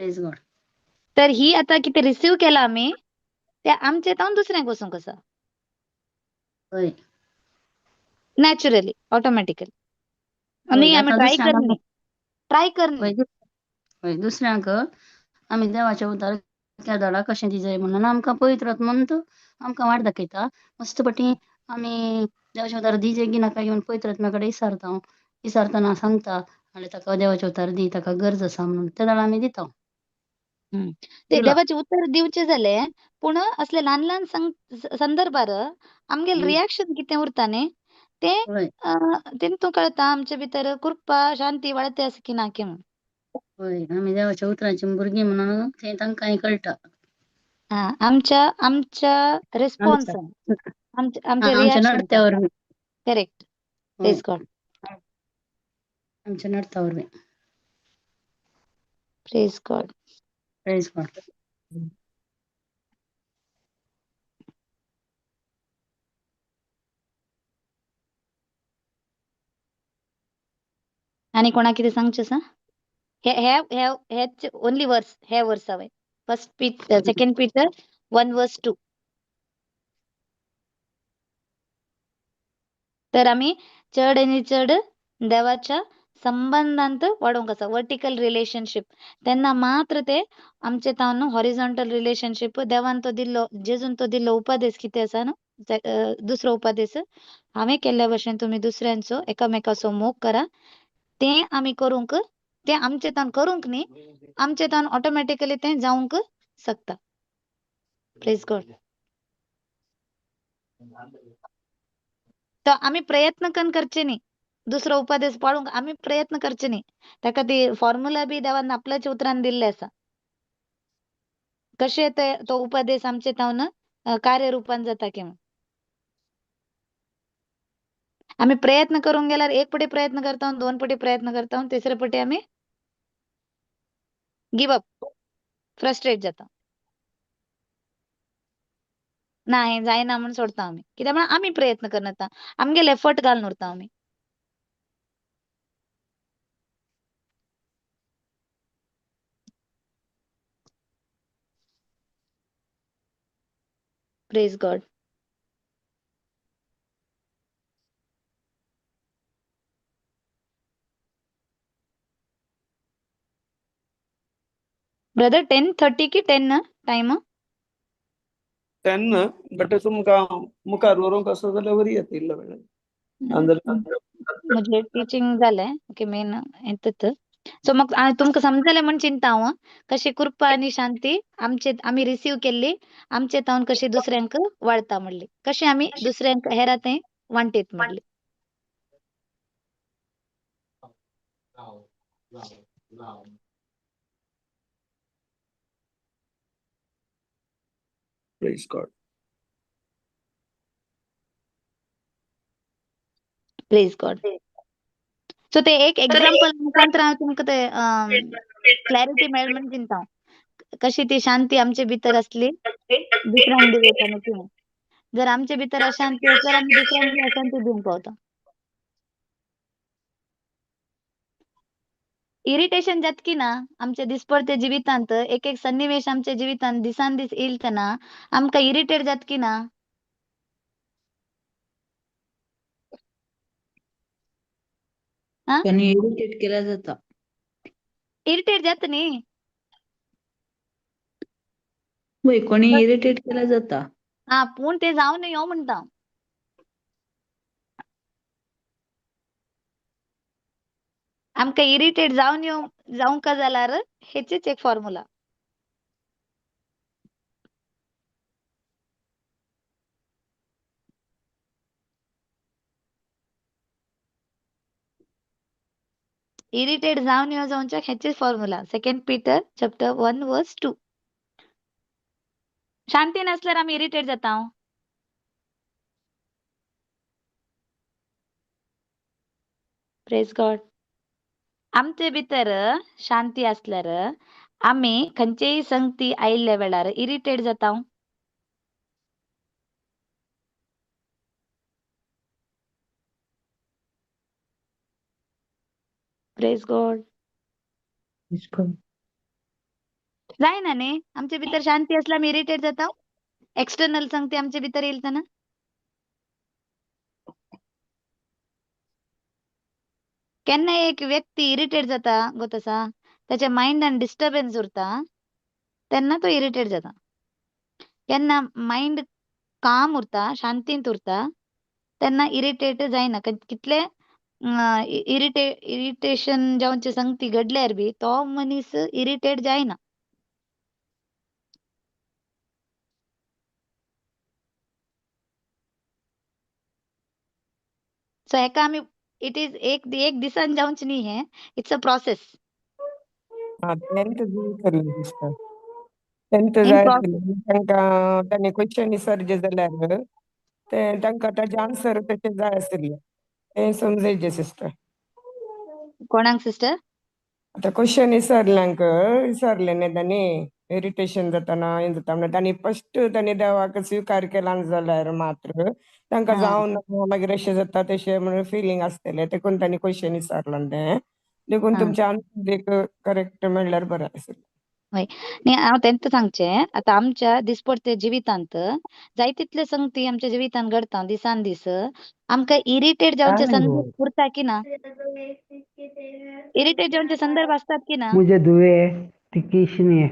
[SPEAKER 7] Praise God.
[SPEAKER 1] तर ही आता कितें रिसीव केला आमी ते आमचे तावन दुसऱ्यांक वचूंक आसा.
[SPEAKER 7] हय.
[SPEAKER 1] Naturally, automatically. आनी
[SPEAKER 7] हय,
[SPEAKER 1] आमी
[SPEAKER 7] आतां
[SPEAKER 1] ट्राय
[SPEAKER 7] दुसऱ्यांक
[SPEAKER 1] करनी, ट्राय करनी.
[SPEAKER 7] हय, दुसऱ्यांक आमी देवाच्या उतार त्या धडा कशें दिजाय म्हणून आमकां पवित्र आत्मोन तो आमकां वाट दाखयता. मस्त पटी आमी देवाचें उतार दिजे की नाका घेवन पवित्र आत्म्या कडेन विचारता, विचारतना सांगता आनी ताका देवाचें उतार दी, ताका गरज आसा म्हणून, त्या वेळार आमी दिता.
[SPEAKER 1] ते
[SPEAKER 7] दिला.
[SPEAKER 1] देवाचें उतर दिवचें जालें, पूण असले ल्हान ल्हान संदर्भार आमगेले रिएक्शन कितें उरता न्ही तें, तेंतू कळता आमचे भितर कृपा शांती वाडते आसा की ना की म्हणून.
[SPEAKER 7] हय, आमी देवाच्या उतरांची भुरगीं म्हणून तें तांकांय कळटा.
[SPEAKER 1] हा, आमच्या आमच्या रिस्पॉन्सान, आमच्या आमच्या
[SPEAKER 7] आमच्या
[SPEAKER 1] रिएक्शन.
[SPEAKER 7] नडत्या वरवीं.
[SPEAKER 1] करेक्ट. प्रेज गॉड.
[SPEAKER 7] आमच्या नडत्या वरवीं.
[SPEAKER 1] Praise God.
[SPEAKER 7] Praise God.
[SPEAKER 1] आनी कोणाक कितें सांगचें आसा? हे हे हे हेच ओनली वर्स, हे वर्स हांवें first Peter, second Peter 1 verse 2. तर आमी चड आनी चड देवाच्या संबंधांत वाडोवंक आसा, वर्टिकल रिलेशनशीप. तेन्ना मात्र ते आमचे तावन हॉरिझॉन्टल रिलेशनशीप, देवान तो दिल्लो, जेजून तो दिल्लो उपदेश कितें आसा न्हू, दुसरो उपदेश, हांवें केल्ल्या भशेन तुमी दुसऱ्यांचो एकामेकाचो मोग करा, तें आमी करूंक, तें आमचे तावन करूंक न्ही, आमचे तावन ऑटोमॅटिकली तें जावंक शकता. Praise God. तो आमी प्रयत्न कन करचे न्ही, दुसरो उपदेश पाळूंक आमी प्रयत्न करचे न्ही. ताका ती फॉर्मुला बी देवान आपल्याच उतरान दिल्ले आसा, कशें ते तो उपदेश आमचे तावन कार्यरुपान जाता की म्हूण. आमी प्रयत्न करूंक गेल्यार एक पटी प्रयत्न करता, दोन पटी प्रयत्न करता, तिसरे पटी आमी गिव अप, फ्रस्ट्रेट जाता, ना हें जायना म्हूण सोडता आमी. कित्याक म्हण आमी प्रयत्न करना, आमगेले एफर्ट घालून उरता आमी. Praise God. Brother 10:30 की 10 टायम?
[SPEAKER 5] 10, बट तुमकां मुखार व्हरूंक आसा जाल्यार वरी येता इल्लो वेळ.
[SPEAKER 1] म्हजें टिचींग जालें, ओके, मेन येतच. सो म्हाका तुमकां समजलें म्हूण चिंता हांव, कशी कृपा आनी शांती आमचे आमी रिसीव केल्ली आमचे तावन कशी दुसऱ्यांक वाडता म्हणली, कशें आमी दुसऱ्यांक हेरा तें वांटीत म्हणली.
[SPEAKER 5] Praise God.
[SPEAKER 1] Praise God. So ते एक एग्जाम्पल मुखांतर हांव तुमकां ते क्लॅरिटी मेळ म्हूण चिंता हांव, कशी ती शांती आमचे भितर आसली दुसऱ्यांक दिवयता न्हू. जर आमचे भितर अशांती आसल्यार आमी दुसऱ्यांक अशांती दिवंक पावता. इरिटेशन जात की ना आमच्या दिसपडते जिवितांत, एक एक सन्निवेश आमच्या जिवितांत दिसान दीस येईल तेन्ना आमकां इरिटेट जात की ना?
[SPEAKER 6] कोणी इरिटेट केल्या जाता.
[SPEAKER 1] इरिटेट जात न्ही?
[SPEAKER 6] वय, कोणी इरिटेट केल्या जाता.
[SPEAKER 1] हा, पूण ते जावं न्हय हो म्हणटा. आमकां इरिटेट जावन जावंक जाल्यार हेचीच एक फॉर्मुला. इरिटेट जावन येवं जावच्याक हेचीच formula, second Peter chapter 1 verse 2. शांती नासल्यार आमी इरिटेट जाता. Praise God. आमचे भितर शांती आसल्यार आमी खंयचेय संगती आयिल्ल्या वेळार इरिटेट जाता. Praise God. जायना न्ही, आमचे भितर शांती आसल्यार आमी इरिटेट जाता. एक्सटर्नल संगती आमचे भितर येयल तेन्ना केन्ना एक व्यक्ती इरिटेट जाता गोत आसा, ताच्या मायंडान डिस्टर्बन्स उरता. तेन्ना तो इरिटेट जाता. केन्ना मायंड काम उरता, शांतींत उरता, तेन्ना इरिटेट जायना. कितले इरिटेशन जावचे संगती घडल्यार बी तो मनीस इरिटेट जायना. सो हेका आमी it is एक एक दिसान जावचें न्ही हें, it's a process.
[SPEAKER 9] हा, तेंत जाय दिसता, तेंत
[SPEAKER 1] इन
[SPEAKER 9] जाय
[SPEAKER 1] प्रोसेस.
[SPEAKER 9] तांकां तांणी क्वेश्चन विचारचे जाल्यार ते तांकां ताजे आन्सर तशें जाय आशिल्लें, तें समजयचें सिस्टर.
[SPEAKER 1] कोणाक सिस्टर?
[SPEAKER 9] आतां क्वेश्चन विचारल्यांक विचारलें न्ही तांणी, इरिटेशन जाताना हें जाता म्हणल्यार तांणी फस्ट तांणी देवाक स्विकार केला जाल्यार मात्र तांकां जावन मागीर अशें जाता तशें म्हणून फिलींग आसतलें, देखून तांणी क्वेश्चन विचारलां तें, देखून तुमचें आन्सर एक करेक्ट म्हणल्यार बरें आसलें.
[SPEAKER 1] हय न्ही, हांव तेंका सांगचें, आतां आमच्या दिसपडते जिवितांत जाय तितले संगती आमच्या जिवितांत घडता दिसान दीस, आमकां इरिटेट जावचे संदर्भ उरता की ना? इरिटेट जावचे संदर्भ आसतात की ना?
[SPEAKER 10] मुझे दुवे ती किशनी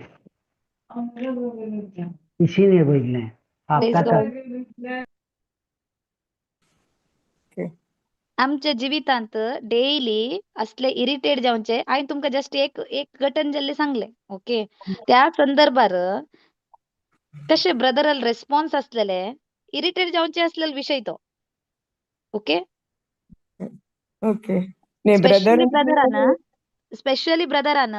[SPEAKER 10] किशीने पडलें.
[SPEAKER 1] Praise God. आमच्या जिवितांत डेली असले इरिटेट जावचे, हांवें तुमकां जस्ट एक एक घटन जाल्लें सांगलें, ओके? त्या संदर्भार कशे ब्रदराल रेस्पॉन्स आसलेले, इरिटेट जावचे आसलेलो विशय तो, ओके?
[SPEAKER 9] ओके. न्ही brother,
[SPEAKER 1] specially brethren, specially brethren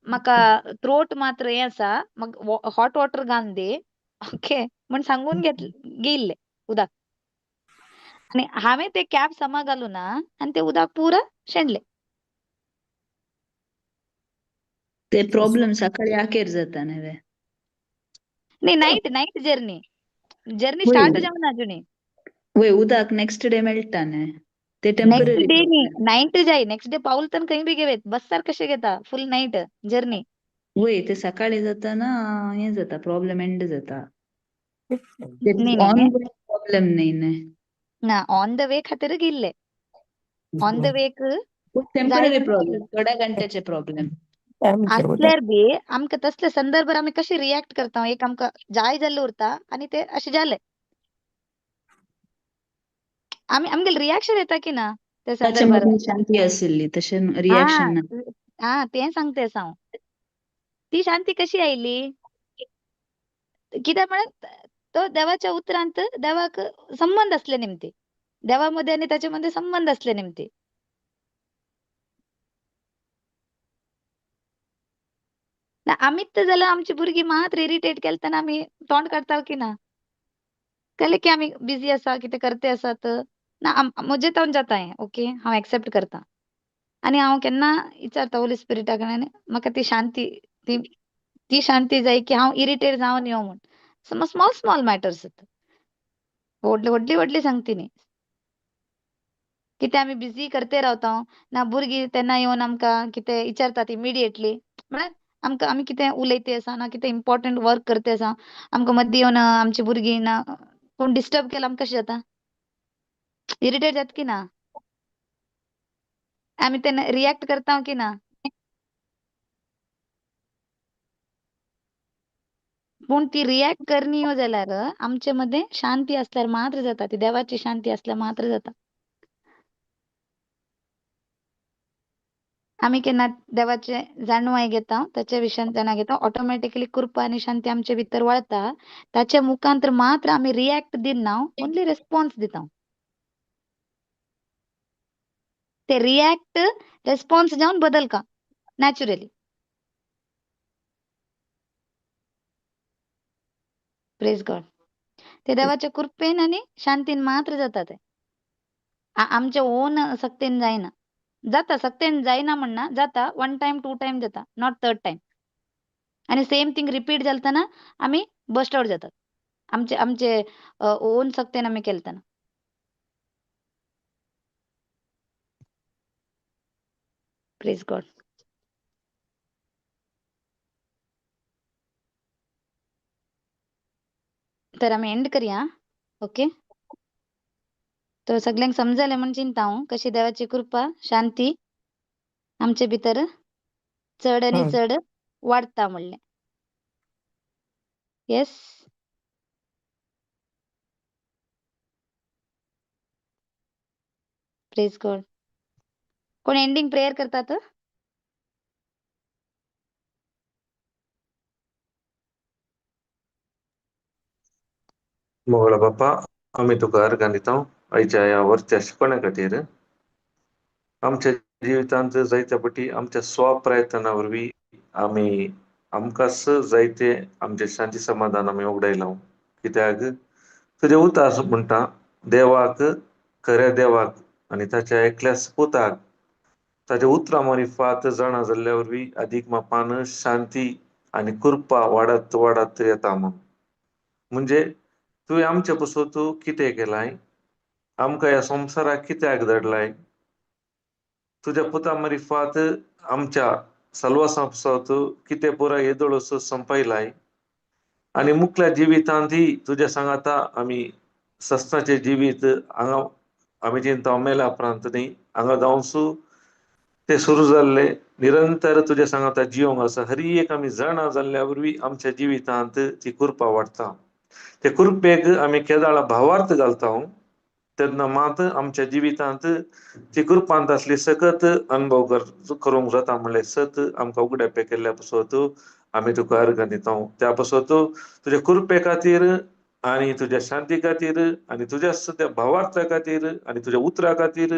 [SPEAKER 1] म्हाका थ्रोट मात्र हें आसा, म्हाका हॉट वॉटर घालून दी, ओके म्हण सांगून घेयल्लें उदक, आनी हांवें ते कॅप समा घालूं ना आनी ते उदक पुरा शेणलें.
[SPEAKER 6] ते प्रॉब्लेम सकाळी आखेर जाता न्ही?
[SPEAKER 1] न्ही, night night journey, journey start जावना अजुनी.
[SPEAKER 6] वय, उदक नेक्स्ट डे मेळटा न्ही ते,
[SPEAKER 1] नेक्स्ट
[SPEAKER 6] टेम्पररी
[SPEAKER 1] डे न्ही, नायट जाय, नेक्स्ट डे पावलताना खंय बी घेवेत, बसार कशें घेता फूल नायट जर्नी.
[SPEAKER 6] वय, ते सकाळी जाताना हें जाता, प्रॉब्लेम एंड जाता.
[SPEAKER 1] न्ही
[SPEAKER 6] ऑन
[SPEAKER 1] न्ही
[SPEAKER 6] प्रॉब्लेम न्ही न्ही
[SPEAKER 1] ना, ऑन the way खातीर गेल्ले, on the wake
[SPEAKER 6] temporary problem, थोड्या घंट्याचे प्रॉब्लेम
[SPEAKER 1] आसल्यार बी आमकां तसले संदर्भार आमी कशें रिएक्ट करता, एक आमकां जाय जाल्लें उरता आनी ते अशें जालें, आमी आमगेले रिएक्शन येता की ना त्या
[SPEAKER 6] ताच्या
[SPEAKER 1] संदर्भार?
[SPEAKER 6] मदीं शांती आशिल्ली तशें रिएक्शन ना.
[SPEAKER 1] हा, तें सांगते आसा हांव. ती शांती कशी आयली? कित्याक म्हळ्यार तो देवाच्या उतरांत देवाक संबंद आसले निमती, देवा मदें आनी ताचे मदें संबंद आसले निमती. ना आमीच जाल्यार आमची भुरगीं मात्र इरिटेट केले तेन्ना आमी तोंड काडटा की ना? कळ्ळें की आमी बिजी आसा, कितें करते आसात ना, म्हजे तावन जाता हें, ओके, हांव एक्सेप्ट करता आनी हांव केन्ना विचारता होली स्पिरिटा कडेन, म्हाका ती शांती, ती ती शांती जाय की हांव इरिटेट जावन यो म्हूण. स्मॉल स्मॉल मॅटर्स, व्हडली व्हडली व्हडली सांगती न्ही. कितें आमी बिजी करते रावता ना, भुरगीं तेन्ना येवन आमकां कितें विचारतात इमिडिएटली, म्हळ्यार आमकां आमी कितें उलयते आसा ना, कितें इम्पॉर्टंट वर्क करते आसा, आमकां मदीं येवन आमची भुरगीं ना कोण डिस्टर्ब केला, आमकां कशें जाता? इरिटेट जाता की ना? आमी तेन्ना रिएक्ट करता की ना? पूण ती रिएक्ट करनी यो जाल्यार आमचे मदें शांती आसल्यार मात्र जाता, ती देवाची शांती आसल्यार मात्र जाता. आमी केन्ना देवाचे जाणवाय घेता, ताच्या विशयान जाणा घेता, ऑटोमॅटिकली कृपा आनी शांती आमचे भितर वळता. ताच्या मुखांतर मात्र आमी रिएक्ट दिना, ओन्ली रेस्पॉन्स दिता. ते रिएक्ट रेस्पॉन्स जावन बदलका नॅचरली. Praise God. ते देवाच्या कृपेन आनी शांतीन मात्र जाता ते, आमच्या ओन सक्तेन जायना. जाता, सक्तेन जायना म्हणना, जाता, वन टायम टू टायम जाता, not third time. आनी सेम थिंग रिपीट जालतना आमी बस्ट आउट जातात, आमचे आमचे ओन सक्तेन आमी केलतना. प्रेज गॉड. तर आमी एंड करया, ओके? तर सगळ्यांक समजलें म्हूण चिंता हांव, कशी देवाची कृपा शांती आमचे भितर चड आनी चड वाडटा म्हणलें. Yes, praise God. कोण एंडिंग प्रेयर करतात?
[SPEAKER 4] मोगळा बाप्पा, आमी तुका अर्गां दिता आयच्या ह्या वरच्या शिकवण्या खातीर. आमच्या जिवितांत जायत्या पटी आमच्या स्वप्रयत्ना वरवीं आमी आमकांच जायते आमचे शांती समाधान आमी उगडायलां. कित्याक तुजें उतर म्हणटा, देवाक, खऱ्या देवाक आनी ताच्या एकल्याच पुताक ताच्या उतरां मारिफात जाणा जाल्ल्या वरवीं अदीक मापान शांती आनी कृपा वाडत वाडत येता म्हूण. म्हणजे तुवें आमचे पसून तूं कितें केलाय, आमकां ह्या संवसाराक कित्याक धाडलाय? तुज्या पुता मारिफात आमच्या सलवासा पासत कितें पुराय येदोळसो संपयलाय आनी मुखल्या जिवितांतय तुज्या सांगाता आमी सस्नाचें जिवीत हांगा आमी चिंता मेल्या उपरांत न्ही हांगा जावंसू ते सुरू जाल्ले निरंतर तुज्या सांगाता जिवंक आसा. हरी एक आमी जाणा जाल्ल्या वरवीं आमच्या जिवितांत ती कृपा वाडटा. ते कृपेक आमी केदाळा भावार्थ घालता तेन्ना मात आमच्या जिवितांत ती कृपांत आसली सकत अनुभव करूंक जाता म्हणलें सत आमकां उगड्यापे केल्ल्या पासत आमी तुका अर्गां दिता. त्या पासत तुज्या कृपे खातीर आनी तुज्या शांती खातीर आनी तुज्या त्या भावार्था खातीर आनी तुज्या उतरा खातीर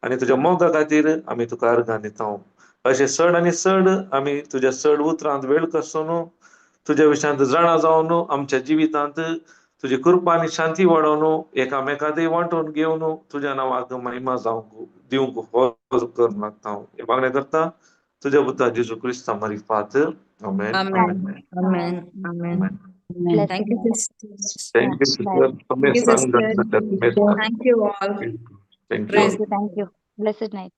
[SPEAKER 4] आनी तुज्या मोगा खातीर आमी तुका अर्गां दिता. अशें चड आनी चड आमी तुज्या चड उतरांत वेळ कसून तुज्या विशयांत जाणा जावन आमच्या जिवितांत तुजी कृपा आनी शांती वाडोवन एकामेकांतय वांटून घेवन तुज्या नांवाक महिमा जावंक दिवंक हो करूंक लागता. हें मागणें करता तुज्या पुता जेजू क्रिस्ता मारिफात. आमेन.
[SPEAKER 3] Amen. Amen. Amen.
[SPEAKER 1] Blessed
[SPEAKER 3] Thank you,
[SPEAKER 1] night.
[SPEAKER 3] sisters.
[SPEAKER 4] Thank you, sister.
[SPEAKER 3] Thank you, sister. Thank you all.
[SPEAKER 4] Thank you.
[SPEAKER 3] Praise
[SPEAKER 1] Thank you, thank you. Blessed night.